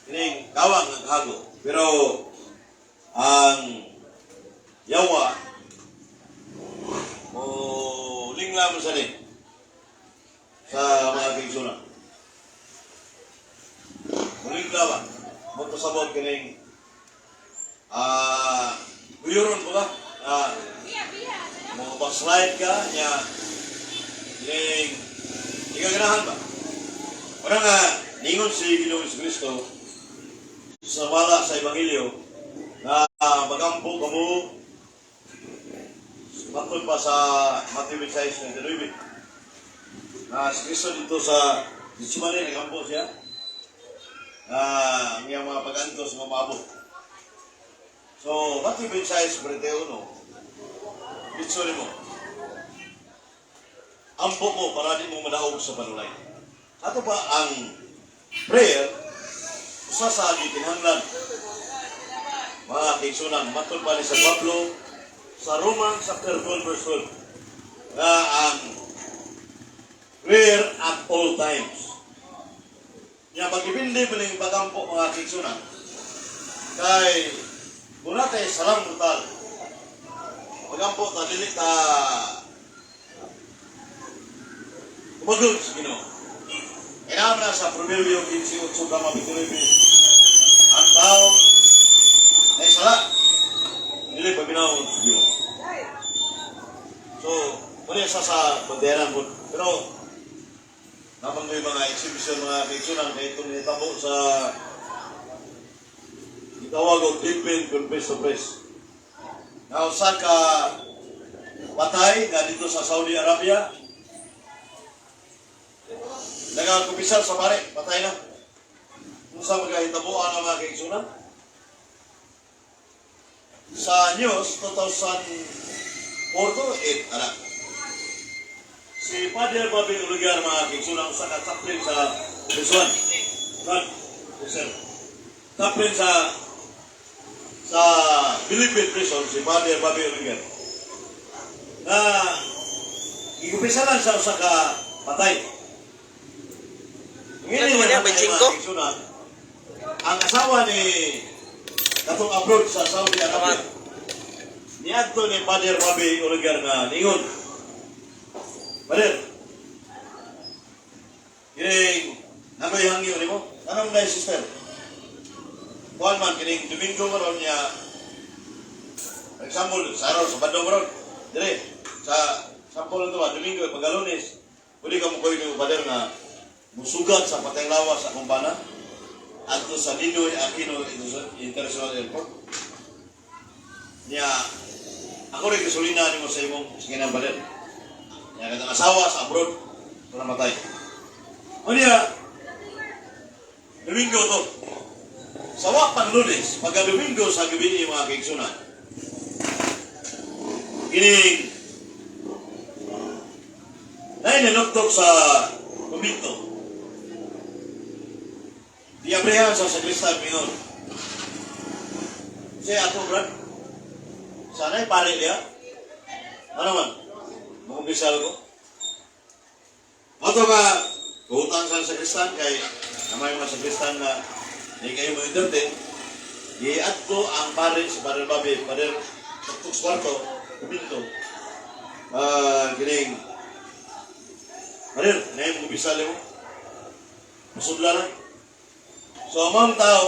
Kining kawang ang hago. Pero ang yawa mo lingla mo sa ni sa mga kaigsunan. Mulingla ba? Mo pasabot kining guyuron mo ba? Mo backslide ka nya kining di ka ganahan ba? Wala nga, ningon si Ginoong Kristo sa wala sa Ebanghelyo na magampo kamo matod pa sa Matthew 26:29 na si Kristo dito sa Gethsemane nagampo siya na ang iyang mga pag-antos nga maabot. So, Matthew 26:31, bitso nimo. Ampo mo para di mo madaog sa panulay. Ato pa ang prayer, usa sa gikinahanglan mga kaigsunan, matod pa ni San Pablo sa Roman chapter 12 verse 12 na ang prayer at all times. Nya magdepende pa ning pagampo mga kaigsunan kay kung natay salang brutal pagampo ta dili ta tumagol sa Ginoo. Kaya na sa Proverbio 15:8 kama 29, ang tao ay sala, dili pa binawon sa Ginoo. So, wala sa banderan po. Pero, napang may mga exhibition, mga kaigsunan, kaya itong nitabo sa gitawag og Deepin Confess to Press. Na usa ka patay nga dito sa Saudi Arabia, nagakumpisal sa pare, patay na. Kung sa mga hitabuan ang mga kaigsunan. Sa news, 2004 to 8, ana. Si Father Bobby Ulugar, mga kaigsunan, usa ka chaplain sa Luzon. Brad, sir. Chaplain sa Philippine Prison, si Father Bobby Ulugar. Na gikumpisalan sa usa ka patay. Ilan naman yan? 25? Ang asawa ni katong abroad sa Saudi Arabia. Niadto ni Father Bobby Ulugar nga ningon. Father, kining nakoy hangyo nimo. Anong na sister? Kuan man kining Domingo maron niya. For example, sa araw sa Bandong maron. Dire sa sample nito ba Domingo pagkalunes. Pwede ka mo koy ni Father nga musugat sa patay lawas akong bana adto sa Ninoy Aquino International Airport. Niya, ako rin gasolina nimo sa imong singinang baler. Niya, katong asawa sa abroad, ito namatay. O niya, Domingo to. Sa wapan Lunes, pagka Domingo sa gabi mga kaigsunan, kining nainanuktok sa kumbinto. Diabrihan sa sakristan mingon. Siya ako, Brad. Sana'y pare niya. Ano man? Makumpisal ko? Mato nga, kuutang sa sakristan kay namay mga sakristan na di kayo mo entertain, giadto ang pare sa Padre Babi, Padre Tuktok sa kwarto, kuminto. Ah, kining Padre, na yung kumpisal mo. Masudla na. So, ang mga tao,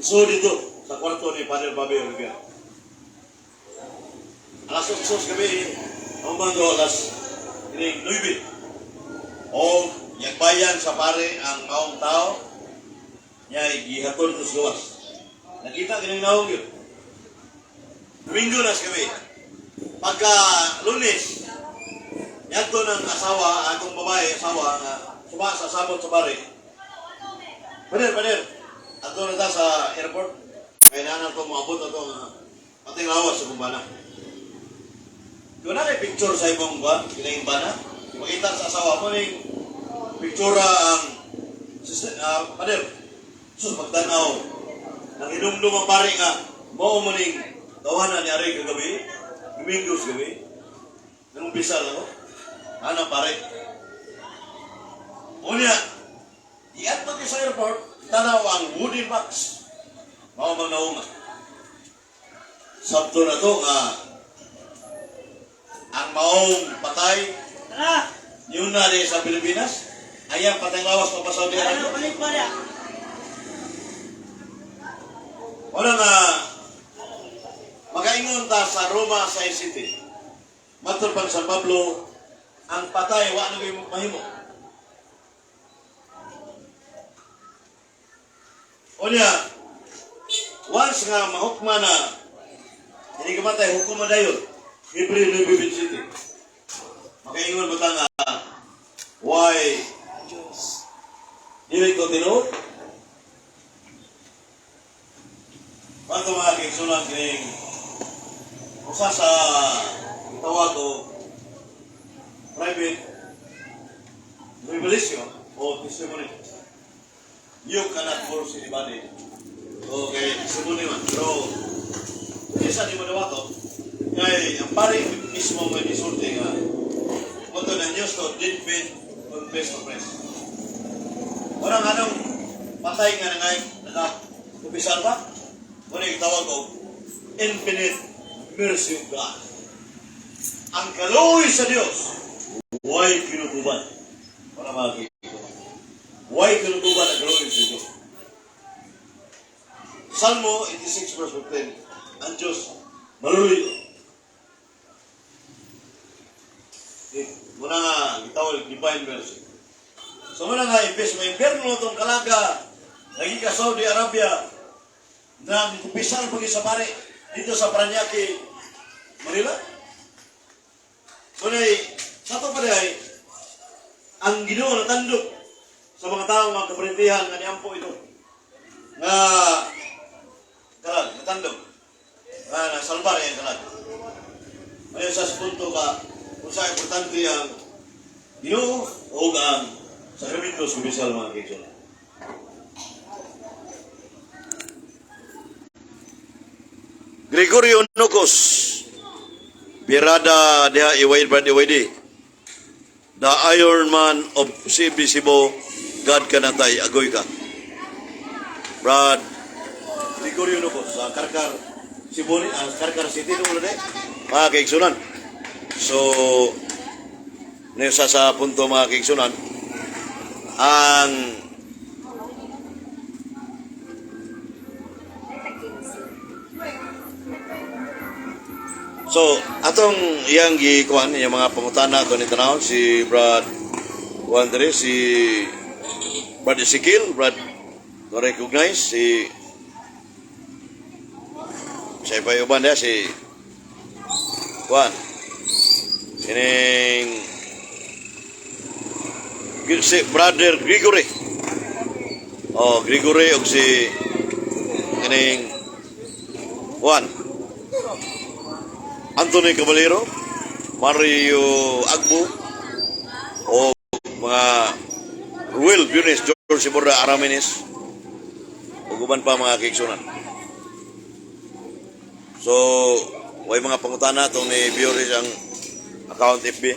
so dito sa kwarto ni Padre Babi Olivia. Alas 8 sa gabi, ang mga alas kining 9. O yagbayan sa pare ang maong tao, niya gihatol sa gawas. Nakita kining naong yun. Domingo na sa gabi. Pagka Lunes, yadto ng asawa, atong babae, asawa, nga suma sa sabot sa pare. Pader, pader. Ato na ta sa airport. Kaya na to moabot ato nga pating lawas sa kumbana. Kung na kay picture sa imong ba, kining bana, makita sa asawa mo ning pictura ang sister, pader. Sus pagtanaw nang hinumdum ang pare nga mao mo ning tawanan ni Aray kagabi, Domingo sa gabi. Nang umpisa lang ako. Ano pare? Unya, iadto sa airport, tanaw ang wooden box. Mao mang naunga. Sabto na to nga ang maong patay Tara! yun na rin sa Pilipinas. Ayan, patay lawas pa sa Saudi Ano, Arabia. balik pa niya. Wala nga makaingon ta sa Roma sa City. Matod pang San Pablo, ang patay wa na kay mahimo. Unya, once nga mahukma na, hindi ka matay, hukom na dayon. Hebreo 9:27. Makaingon ba ta nga, why dili ko tinuod? Pato mga kaigsunan kining usa sa tawag o private revelation o testimony. You cannot force anybody. Okay, testimony man. Pero isa di mo dawato kay ang pare mismo may misulti nga moto na news to did been confess to press. Walang anong patay nga nangay naka-kumpisal ba? Muna yung tawag ko, infinite mercy of God. Ang kaluoy sa Diyos, why kinutuban? Wala mga kaibigan. Why kinutuban ang kaluoy sa Diyos? Salmo 86 verse 15, ang Diyos, maluloy. Eh, muna nga, gitawag divine mercy. So muna nga, imbes may impyerno itong kalaga, naging ka Saudi Arabia, na kumpisal pag sa pare dito sa Paranaque, Manila. So na sa ito pa ay, ang Ginoo natandok sa mga tao mga kaparintihan nga niampo ito. Nga kalag, natandok. Nga nasalbar ang kalag. Ngayon sa punto ka, kung sa importante ang Ginoo o ang sakramento sa kumpisal mga kaigsunan. Gregorio Nocos, Birada diha Iway Brad Iwaydi. The Iron Man of CB Cebu, God kanatay, agoy ka. Brad Gregorio Nocos sa Karkar Cebu, Karkar City no ulo mga kaigsunan. So, nasa sa punto mga kaigsunan, ang So, atong iyang gikuan, iyang mga pangutana ato ni tanawon si Brad Juan diri, si Brad Ezekiel, Brad no recognize si sa iba uban diha si Juan. Kining si Brother Gregory. Oh, Gregory og si kining Juan. Anthony Caballero, Mario Agbo, o mga Ruel Bunes, George Borda Aramines, ug uban pa mga kaigsunan. So, way mga pangutana itong ni Bioris ang Account FB.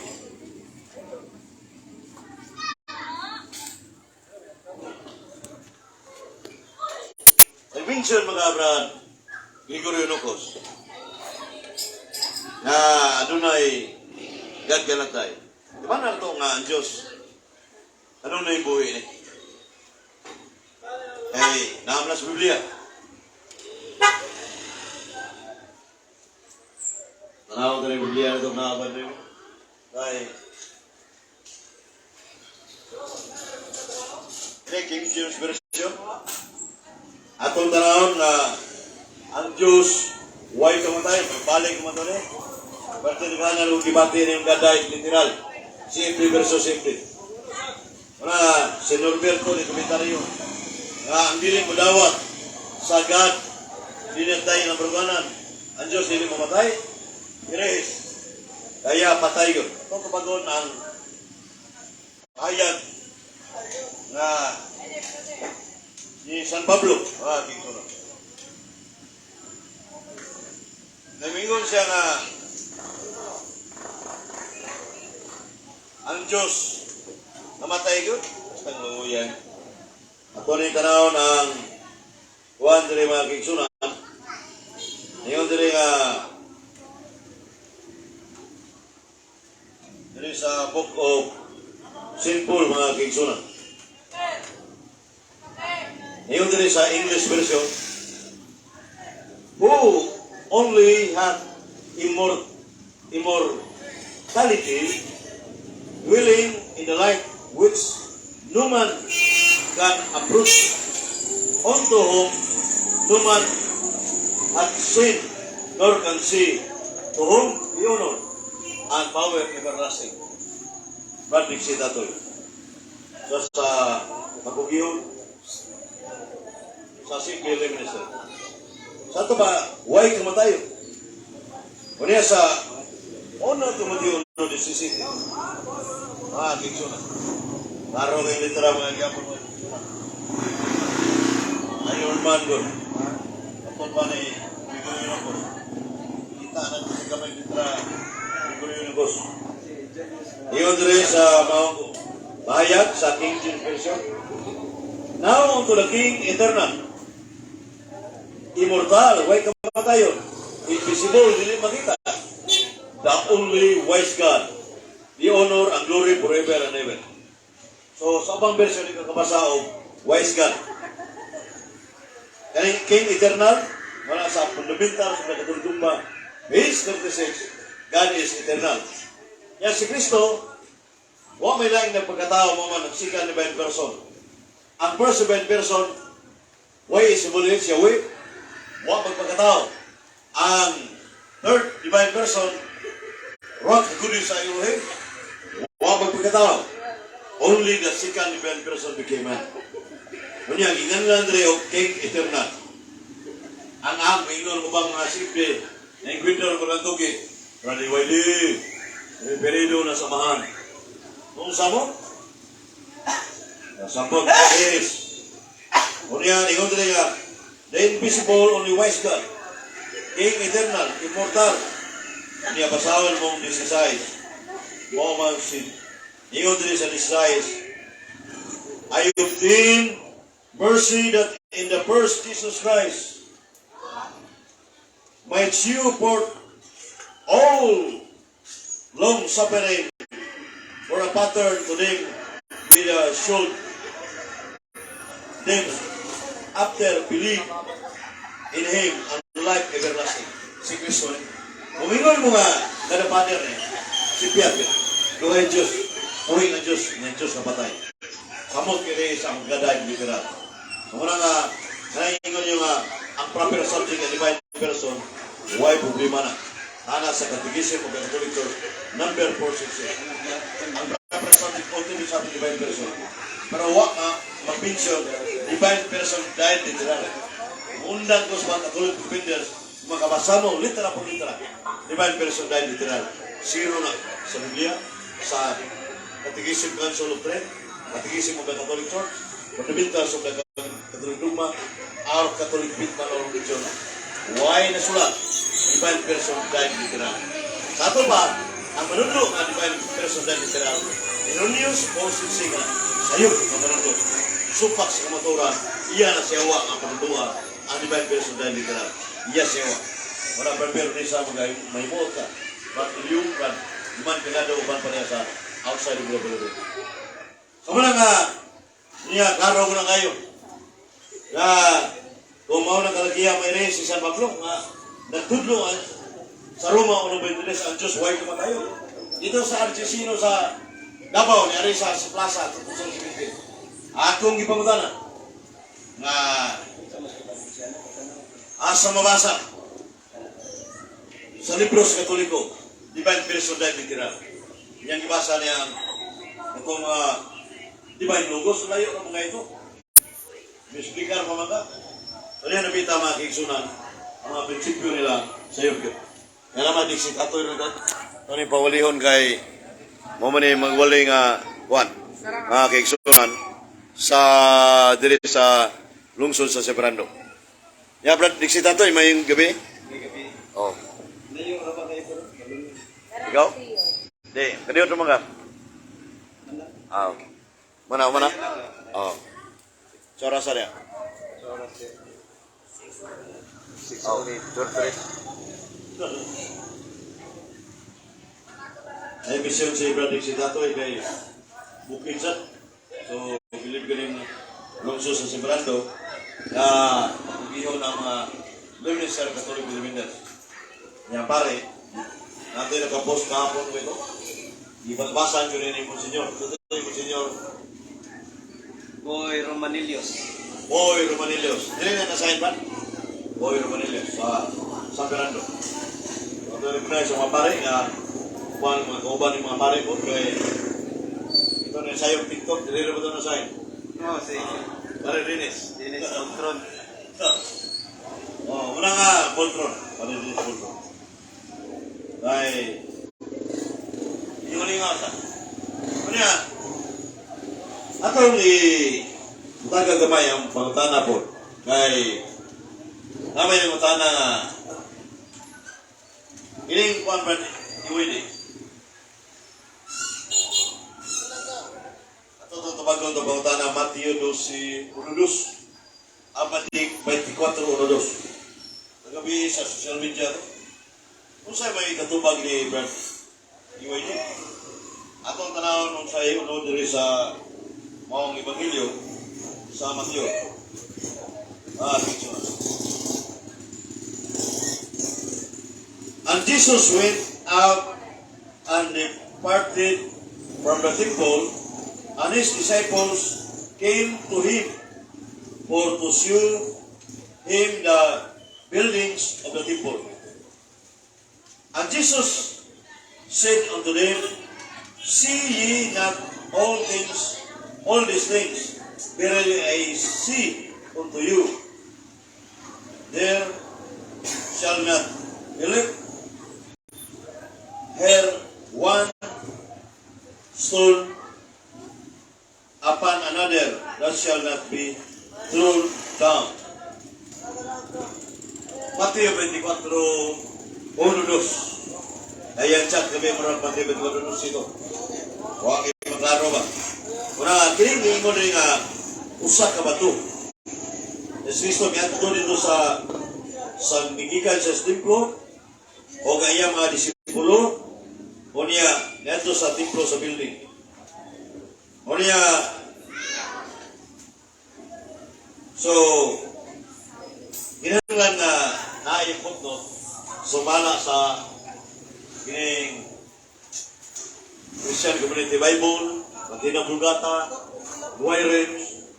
Nag-mention mga Brad Gregorio Nocos na adunay God ganatay. Di ba narito nga ang Diyos? Anong buhi ni? Eh, naam na sa Biblia. Tanaw ka ng Biblia na ito, naaban rin. Ay, ini King James Version. Atong tanawon nga ang Diyos, way kamatay, magbalik kamatay ni. Parte di ba na gibati ni yung gaday, literal. Simple verso simple. Wala, si Norberto ni komentaryo. Nga ang dili mo dawat sa God, dili tayo ng bruganan. Ang Diyos dili mamatay. Yes. Kaya patay yun. Ito kabagon ang hayag nga ni San Pablo. Ah, dito na. Namingon siya nga ang Diyos namatay yun. Basta nguyan. Ako ni tanaw ng kuan diri mga kigsunan. Ngayon diri nga diri sa Book of St. Paul mga kigsunan. Ngayon diri sa English version, who only had immortality, willing in the light which no man can approach, unto whom no man hath seen nor can see, to whom be honor and power everlasting. Brad si Tatoy. So sa Pagugihon, sa Simple Minister. Sa ito ba, why kamatayo? Unya sa ono Timoteo 1:17. Ah, kikso na. Laro kay litera mga gyapon mga kikso na. Iron Man gud. Ato pa ni Gregorio Nocos. Kita na sa gamay litera Gregorio Nocos. Iyon dire sa maong bahayag sa King James Version. Now unto the King eternal, immortal, way kamatayon, invisible, dili makita. The only wise God, the honor and glory forever and ever. So, sa ubang version, ikaw kabasa og wise God. Kaning King Eternal, wala sa fundamental sa pagkatultumba, page 36, God is eternal. Yan si Kristo, wa may laing nagpagkatao mo man, nagsikan divine person. Ang first divine person, way is siya, way, wa magpagkatao. Ang third divine person, Ruach Hakodesh sa Elohim, wa magpagkatao. Only the second divine person became man. Unya, ginganlan diri og King Eternal. Ang ingon mo bang mga simple, na ingwindor ko lang tugi, Brother Wiley, referido na samahan. Kung sa mo? Nasambot, yes. Unya, ingon diri nga, the invisible, only wise God, King Eternal, immortal. Unya, basahon mong 16. Mo man si, ingon diri sa 16, I obtain mercy that in the first Jesus Christ might you put all long suffering for a pattern to them with a should them after believe in Him and life everlasting. Si Kristo ni. Umingon mo nga, kada father ni, si Piat, duhay Diyos, buhi ng Diyos, ng Diyos na patay. Samot kini sa ang gaday literal. So muna nga, naingon nyo nga, ang proper subject and divine person, why problema na? Ana sa Catechism of the Catholic Church, number 466. Ang proper subject ultimate sa divine person. Pero wa nga, mag-mention, divine person died literal. Undang ko sa mga Catholic defenders, makabasa mo, litera por litera. Divine person died literal. Zero na sa Biblia, sa Catechism Council of Trent, Catechism of the Catholic Church, Fundamentals of the Catholic Dogma, our Catholic Faith and Religion. Why nasulat? Divine person died literal. Sa ato ba, Ang manunlo nga divine person dahil literal, Irenaeus o Sinsika, sayop nga manunlo. Supak sa kamaturan, iya na siyawa ang panunduan, ang divine person dahil literal. Iya siyawa. Wala prepare ni sa mga mahimuot ka. But yung kan, iman ka nga daw uban pa niya sa outside of global event. So muna nga, niya, klaro ko na kayo. Na, kung mao na kalagiya may reyes si San Pablo, nga, nagtudlo ang, sa Roma, 1.23, ang Diyos, huwag kumatayo. Dito sa Argentino, sa Davao, ni Arisa, sa Plaza, 2017. Akong gipangutana, nga, asa mabasa, sa libros Katoliko, Divine Person Dahil Literal. Iyang gibasa niya ang itong Divine Logos, layo ng mga ito. Mislikar pa man ka. So niya nabita mga kigsunan, ang mga prinsipyo nila sa iyo. Kaya naman, dixit atoy rin ito. Ito ni pawalihon kay mo man ni magwali nga kuan, mga kigsunan, sa diri sa lungsod sa Sebrando. Ya, Brad, dixit atoy, may gabi? May gabi. Oh. Layo ra ba kayo pero? Ikaw? Di, kaniyo ito mga. Ah, okay. Mana, mana? Oh. Sa oras niya? Sa oras eh. Oh, 3. Ay, mission si Brad si Tatoy kay Bukid sa. So, bilib ka rin lungsod sa Sembrando na pagigihon ang mga Luminisar Catholic Believers. Niya pare, natin nakapost kahapon ko ito. Ibalbasan ko rin ni Monsignor. Ito ni Monsignor Boy Romanilios. Boy Romanillos. Dili na nasahin ba? Boy Romanillos sa San Fernando. Ito rin ko sa mga pare nga uban mga kauban ng mga pare ko kay ito na sayong TikTok, dili rin ba ito nasahin? No, si Pare Rines. Dennis Contron. Oh, una nga Voltron. Pare Rines Voltron. Ay yung nga sa. Ano yan? Atong i mutagal gamay ang pangutana po kay namay ng utana nga ining kuan ba iwini. Ato to tubagon to pangutana Mateo 12:12 abatik 24:12. Nagabi sa social media to. Unsay may katubag ni Brad Iwini? Atong tanawon unsay unod diri sa maong ebanghelyo sa Mateo. Ah, picture. And Jesus went out and departed from the temple, and his disciples came to him for to shew him the buildings of the temple. And Jesus said unto them, "See ye not all things, all these things? Verily I say unto you, there shall not be left here one stone upon another that shall not be thrown down." Mateo 24, 1, 2. Ayan chat kami mo Mateo 24, 2 ito. Wa kay maklaro ba? Una, kini niingon rin nga usa ka bato. Yes, Kristo miadto dito sa migikan sa templo o ang iyang mga disipulo o niya niadto sa templo sa building. O niya so kinahanglan nga naay footnote sumala sa kining Christian Community Bible, Latina Vulgata, Douay-Rheims,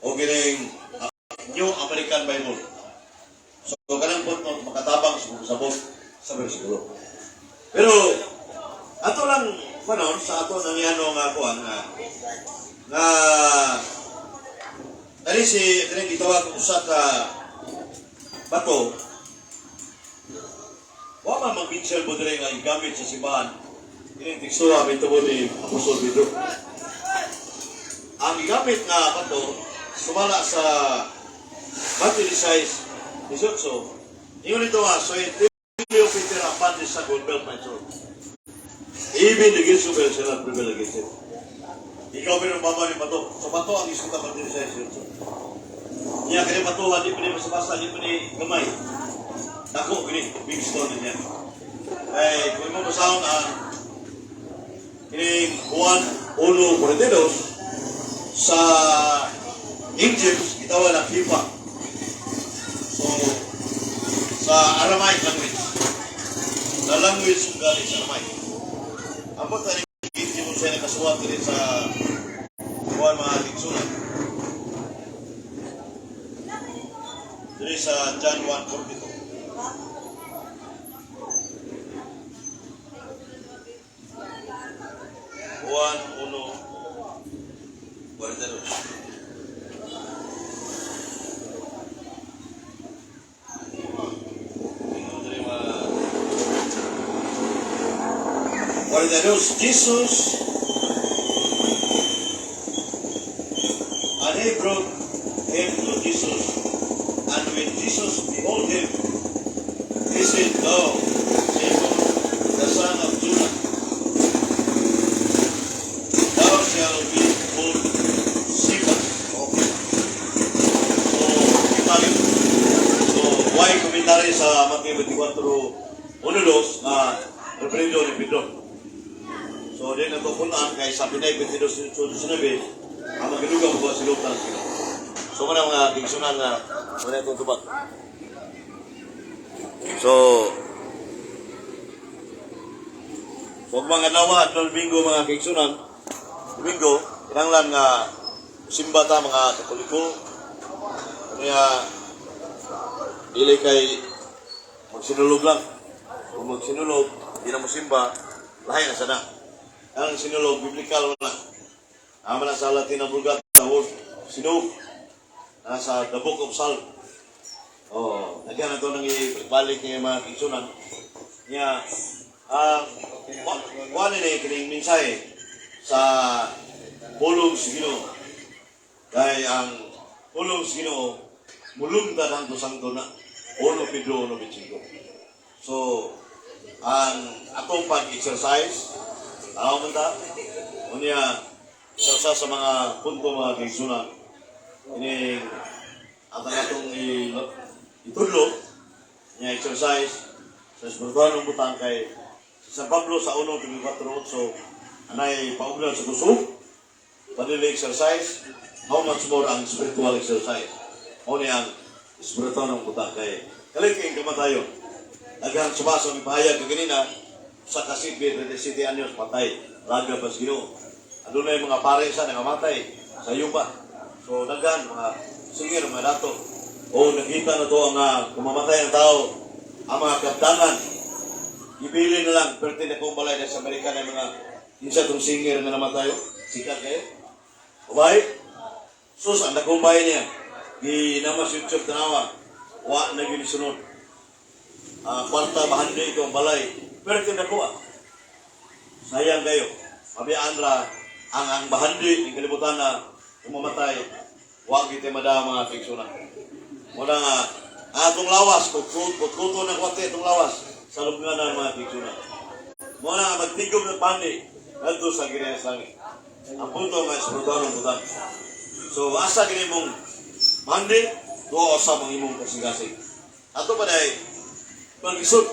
o kining New American Bible. So, kanang footnote makatabang sa sabot sa bersikulo. Pero, ato lang panon sa ato nangyano nga kuan nga nga dali si kining gitawag usa ka bato wa man mag-mitchell mo diri nga gigamit sa simbahan kining tekstura may tungod ni Apostol Pedro. Ang gigamit nga bato sumala sa Matthew 16:18. Ingon ito nga, so Tilio Peter ang pandis sa gold belt my soul. Even the gates of hell shall not prevail against it. Ikaw pero baba ni bato. Sa bato ang isuta pa din sa Jesus. Niya kini bato, di pa ni basa-basa, di pa ni gamay. Dako gini, big stone niya. Ay, kung mo basahon ang kining Juan 1:42 sa King James, gitawag na Kifa. So, sa Aramaic language. The language kung galing sa Aramaic. Ang punta ni King James siya nakasuwat din sa Juan mga tigsunan. Diri sa John 1:42. Juan 1:42. 42, Jesus, and he brought him to Jesus, and when Jesus behold him, he said, "Thou, Simon, the son of Jonah, thou shalt be called Cephas." Okay. So, kita yun. So, why commentary sa Matthew 24:1-2 na referendo ni Pedro. So, di na ito kunan kay sa Pinay 22:19, ang magilugang ko silutan sila. So, muna mga kigsunan na muna itong tubag. So, huwag mga nawa at Domingo mga kigsunan, Domingo, kinanglan nga simba ta mga Katoliko, kaya dili kay magsinulog lang. Kung magsinulog, di na mo simba, lahi na sana. Ang sinulog, biblical na. Ama na sa Latin ang Vulgata, word, sinog. Nasa the Book of Psalm. Oh, nagyan na ito nang ibalik niya mga kigsunan. Niya, wa ni kining mensahe sa pulong sa Ginoo. Kay ang pulong sa Ginoo mulungtad ang sangto na 1 Pedro 1:25. So, ang atong pag-exercise, tao man ta, unya, sa mga punto mga kigsunan, ining ang atong itudlo, niya exercise, sa espiritual butang kay sa San Pablo sa 1:24-8, anay paugnan sa kusog, bodily exercise, how much more ang spiritual exercise. O niya ang espiritual ng butang kay kalit kayong kamatayon. Daghang sumasa ang ipahayag kaganina sa Kasibi, 37 anyos, patay. Laga pas Ginoo. Adunay mga pare sa nangamatay sa yupa. So daghan mga singer, mga dato. O nakita na to ang kumamatay ang tao, ang mga kaptangan. Ibili na lang, perti na kong balay na sa Amerika na mga isa tong singer na namatay. Oh. Sikat kayo. Ubay? Sus, ang nakumbay niya. Ginamas YouTube tanawa. Wa na gyud sunod. Kwarta bahandi ito ang balay. Pero nakuha. Sayang kayo. Mabiyaan ra ang bahandi ng kalibutan na umamatay. Wa gyud madama mga fiksyon. Wala nga atong lawas, kutkuto ng kwate itong lawas sa lubngan ng mga fiksyon. Muna nga magtigom ng bandi ngadto sa Ginoo sa langit. Ang punto nga espiritual ng butang. So asa gini mong bandi, duo sa mga imong kasing-kasing. Ato pa dahil pag-isod,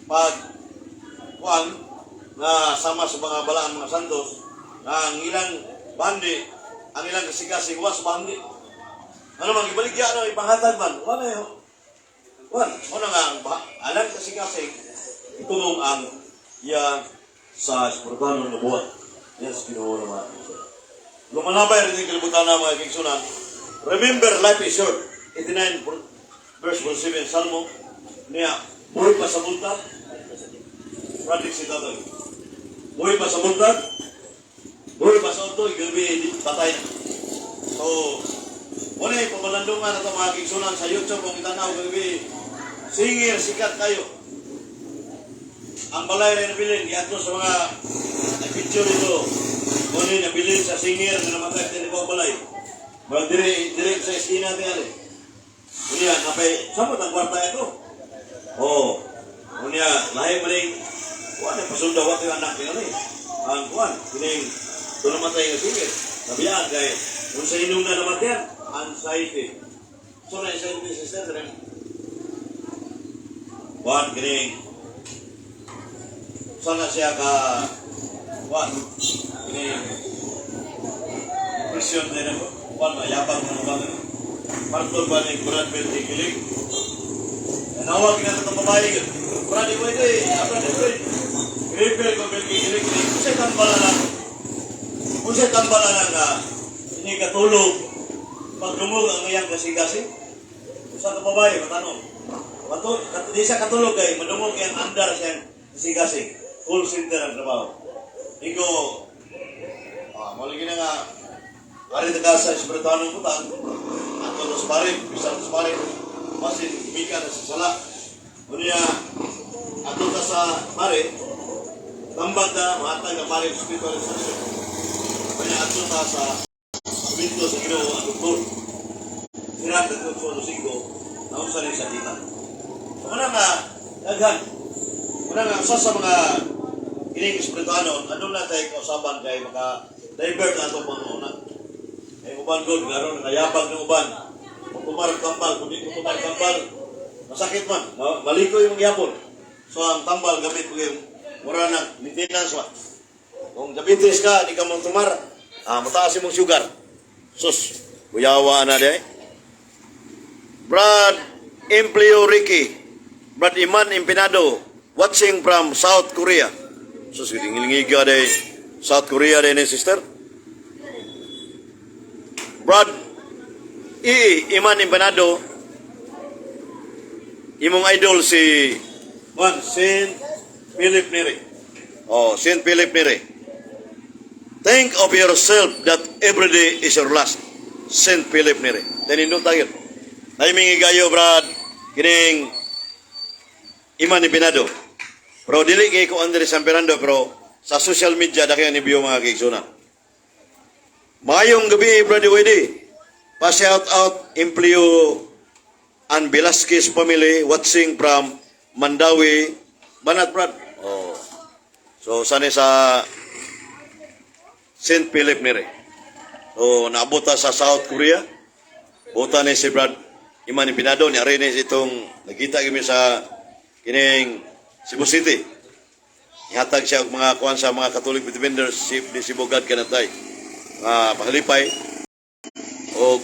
pag kuan nga sama sa mga balaan mga santos, nga ang ilang bandi, ang ilang kasing-kasing was bandi. Ano man, ibaligya ano, ipanghatag man, wala yun. Wala, wala nga, ang alang kasing-kasing, itumong ang iya sa espiritual ng buhat. Yes, Ginoo na mga kigsunan. Lumalabay rin yung kalibutan na mga kigsunan. Remember, life is short. 89 verse 7 Salmo. Niya, buhay pa sa buntag. Project si Tatoy. Buhay pa sa buntag. Buhay pa sa untoy. Gabi, patay na. So, wala yung pamalandungan na ito mga kigsunan sa YouTube kung itanaw gabi. Singer, sikat kayo. Ang balay rin nabilin, iadto sa mga nag-picture dito. Muna yung nabilin sa singer na namatay sa ibang balay. Mga dire, dire sa esquina tingali. Unya, napay, samot ang kwarta ito. Oo. Unya, lahi mo rin Kuan, pasundaw ako yung anak niya ni. Ang kuan, kining ito namatay nga singer. Nabiyaan kay, kung sa inong na namatayan, anxiety. So na anxiety, sister, kanang kuan, kining sana siya ka kuan, kining presyon din ako. Kuan, mayabang na ba? Partol ba ni Brad Pitt kilig? Nawag na itong babae. Brad, iway ko eh. Brad, iway. Repair ko bil kilig. Unsay tambala lang. Unsay tambala lang nga ini katulog. Pagdumog ang iyang kasing-kasing. Usa ka babae, matanong. Mato, di siya katulog kay madungog iyang andar siyang kasing-kasing. Call center ang trabaho. Igo, ah, mali na nga, ari ta ka sa espirituanong butang, ato nos pare, bisan nos pare, basin mika na sa sala. Unya, ato ta sa pare, tambag na, mahatag na pare, spiritual instruction. Unya, ato ta sa kumbento sa Ginoo ang doktor. Sira ka sa singko, naunsa rin sa kita. So, muna nga, daghan. Muna nga, usa sa mga kining espirituano, ano na tayo kausaban kay maka divert na itong panguna. Kay uban god, ngaron ngayabag ng uban. Kung tumar tambal, kung di ko tumar tambal, masakit man, maliko yung yapon. So ang tambal gamit ko yung mura na maintenance ba. Kung diabetes ka, di ka mo tumar, mataas imong sugar. Sus, kuyawa na di. Brad Empleo Ricky, Brad Iman Empinado, watching from South Korea. Sus, gilingiga day South Korea day ni sister. Brad E. Iman Empanado, imong idol si Juan Saint Philip Neri. Oh, Saint Philip Neri. Think of yourself that every day is your last. Saint Philip Neri. Tanindot tayo. Naiming igayo, Brad. Kining Iman Empanado. Pero dili kay ko Andre San Fernando, pero sa social media daki ni biyo mga kaigsunan. Maayong gabi, Brother Wede. Pa-shout out Empleo and Velasquez family watching from Mandawi, Banat Brad. Oh. So sana sa St. Philip Neri. So naabot ta sa South Korea. Buta ni si Brad Iman Pinado ni Arenes itong nakita kami sa kining Cebu City. Ihatag siya og mga kuan sa mga Catholic defenders si di Cebu God kanatay. Nga pahalipay og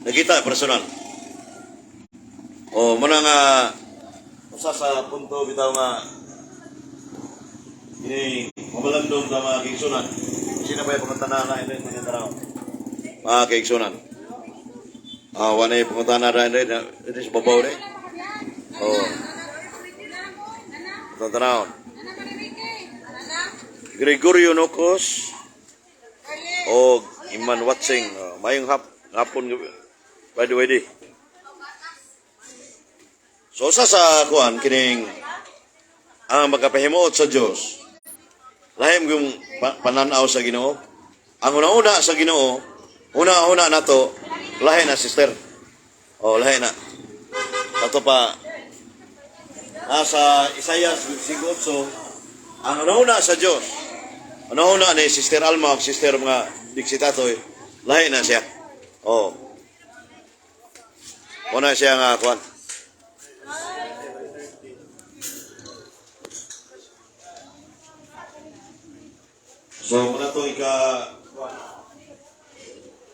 nakita personal. O muna nga usa sa punto bitaw nga kini mabalandong sa mga kaigsunan. Sino ba yung pangutana na ito yung mga taraw? Mga kaigsunan. Ah, wala yung pangutana na ito. Ito sa babaw rin. Oh. Pangutana. Gregorio Nocos o Iman Watsing. Oh, mayong hapon by the way di. So usa sa kuan kining ang magkapahimuot sa Dios. Lahim yung pananaw sa Ginoo. Ang una-una sa Ginoo, una-una nato lahi na sister. Oh, lahi na. Kato pa nasa Isaiah 58, ang una-una sa Dios. Una-una ni Sister Alma o Sister mga Diksitatoy, lahi na siya. Oh. Una siya nga kuan. So, muna to ika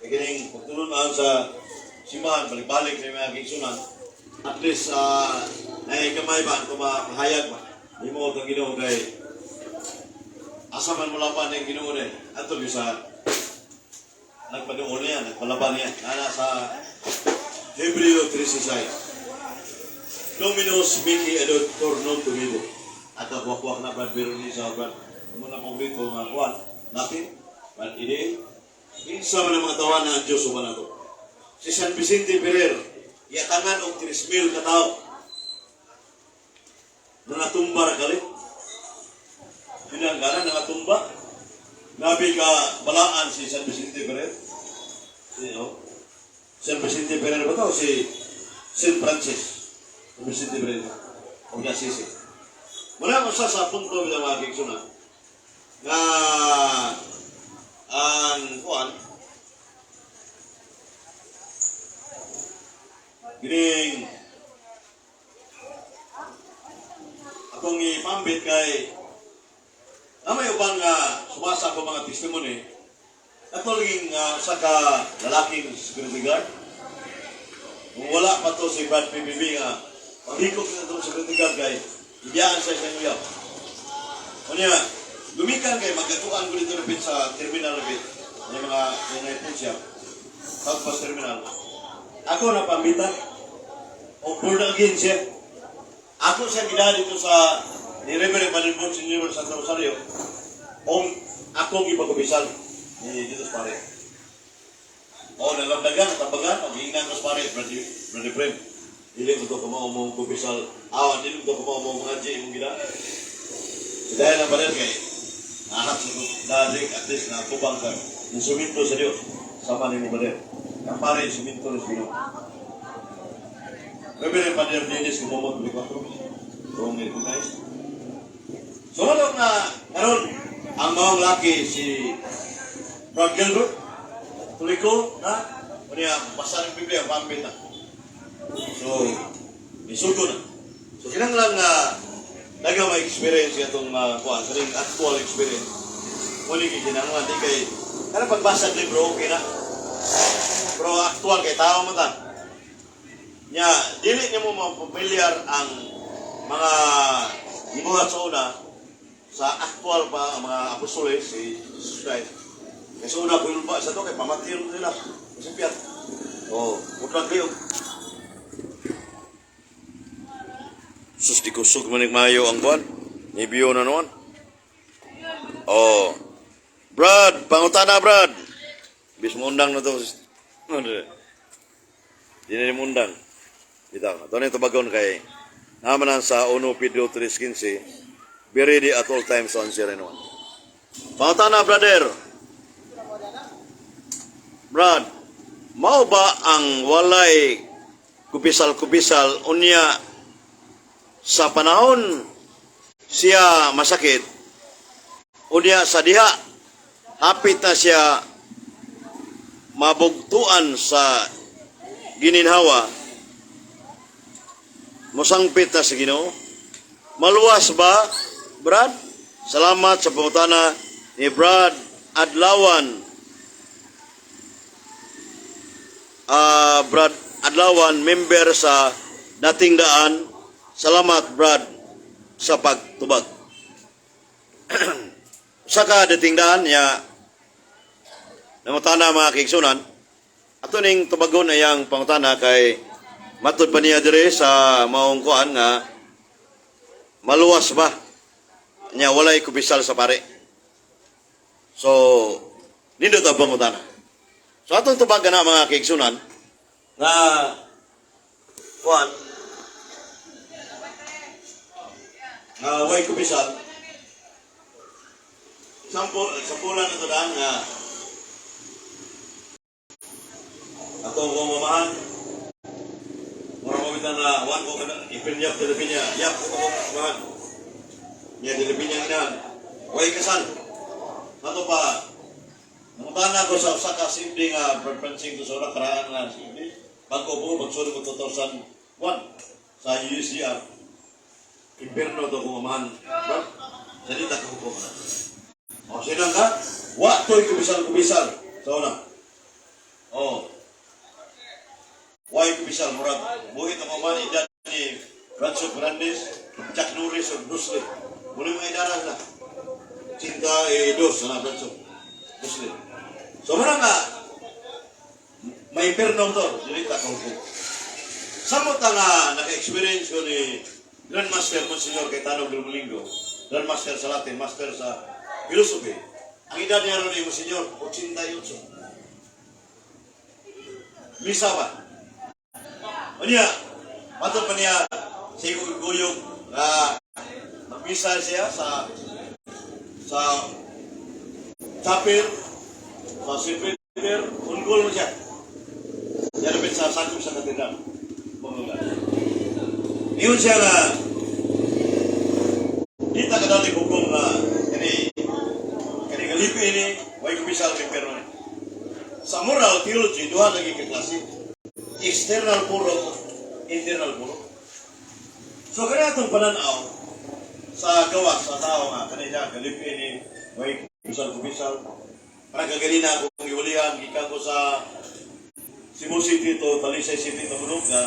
ikining pagtulunan sa simbahan, balik-balik sa mga kigsunan. At least, naikamay ba, kung mahayag ba, di mo itong Ginoo kay asa man mo laban ng Ginoo ni ato gyud sa nagpaduol niya, nagpalaban niya. Nana sa Hebreo 3:6. Dominus mihi adot torno tumibo. At wakwak na Brad Beroni sa Brad. Muna paborito nga kuan. Latin, Brad Ide. Kinsa man ang mga tawa na ang Diyos uban ato. Si San Vicente Ferrer, yatangan og 3,000 ka tawo. Nangatumba ra kalit. Pinanggana, nangatumba. Grabe ka balaan si San Vicente Ferrer. Si, oh. San Vicente Ferrer ba to? Si San Francis. San Vicente Ferrer. O Assisi. Muna usa sa punto bilang mga kaigsuonan nga ang kuan gining atong ipambit kay na may uban nga sumasa ko mga testimony ato laging usa ka lalaking security guard. Kung wala pa to si Brad PBB nga paghikot na itong security guard kay ibiyaan siya sa uyab. Unya, gumikan kay magkatuan ko dito rapit sa terminal rapit. May mga mga siya. South Bus Terminal. Ako na pambitan. O born again siya. Ako siya gidali dito sa ni Reverend Manuel Monsignor Santa Rosario. O akong ipagbisal ni dito sa pare. O nalamdagan, natambagan, o giingnan ko sa pare, Brother, Brother Prem. Dili mo to kumao mo kumpisal. Awan, dili mo to kumao mo mga G imong gida. Dahil ang baril kay ahap sa dadig at least na tubang sa insuminto sa Dios. Sama ni mo baril. Ang pare insuminto sa Ginoo. Reverend Father Dennis kumumot balik ako. Kung recognize. So ano nga karon ang maong laki si Brad Gilbert tuloy ko na unya basa ng Biblia pambit na. So isugo na. So kinahanglan nga daghang may experience atong kuan sa ring actual experience. Muli kay kinahanglan di kay kana pagbasa og libro okay na. Pero actual kay tao man ta. Nya dili nimo mapamilyar ang mga gibuhat sa una sa actual pa ang mga apostoles si Jesus Christ. Kay sa una ba sa to kay pamatiyon nila. Kasi piyat. Oh, putlang kayo. Sus di kusog manig mayo ang kuan. Nibiyo na noon. Oh. Brad, pangutana Brad. Bis mo undang na to. Ano? Di na ni undang. Bitaw. Ato na tubagon kay naman sa 1 Pedro 3:15. Be ready at all times to answer anyone. Pangutana, brother. Brad, mao ba ang walay kupisal-kupisal unya sa panahon siya masakit, unya sa diha hapit na siya mabugtuan sa gininhawa, mosangpit na sa Ginoo? Maluwas ba, Brad? Salamat sa pangutana ni Brad Adlawan. Ah, Brad Adlawan, member sa Dating Daan. Salamat, Brad, sa pagtubag. Sa ka Dating Daan niya nangutana mga kaigsuonan, ato ning tubagon na iyang pangutana kay matud pa niya dire sa maong kuan nga maluwas ba niya walay kubisal sa pare. So, nindot ang pangutana. So atong tubagan na mga kaigsuonan nga kuan nga way kubisal sampo sampulan na to daan nga atong kong mamahan mura ko bitan na wan ko kana ipinyap dili niya yap ko ko mamahan niya dili niya inahan way kasal ato pa nangutana ko sa usa ka simple nga preferencing ko sa una karaan nga simple bago ko magsulod ko 2001 sa UCR impierno to kong amahan bro sa dita ko ko. O sinang ka wa to'y kubisal-kubisal sa una. Oh, why kubisal murag buhit ang amahan edad ni Rancho Fernandez, Chuck Norris o Bruce Lee. Muna mga idaran na cinta eh dos na Rancho Bruce Lee. So muna nga may impierno to dili ta ko. Samot nga naka-experience ko ni Grandmaster Monsignor Cayetano Bilbolingo, Grandmaster sa Latin, Master sa Philosophy. Ang edad niya ron ni Monsignor, 88. Misa ba? Unya, matod pa niya sa guyog nga magmisa siya sa chapel, sa St. Peter, ungol mo siya. Yan sa sakop sa katedral. Pangula. Yun siya nga, internal puro. So kani atong pananaw sa gawas sa tao nga kanila galipin ni way kusal kubisal para kagalina akong giulihan gikan ko sa Cebu City to Talisay City to nga.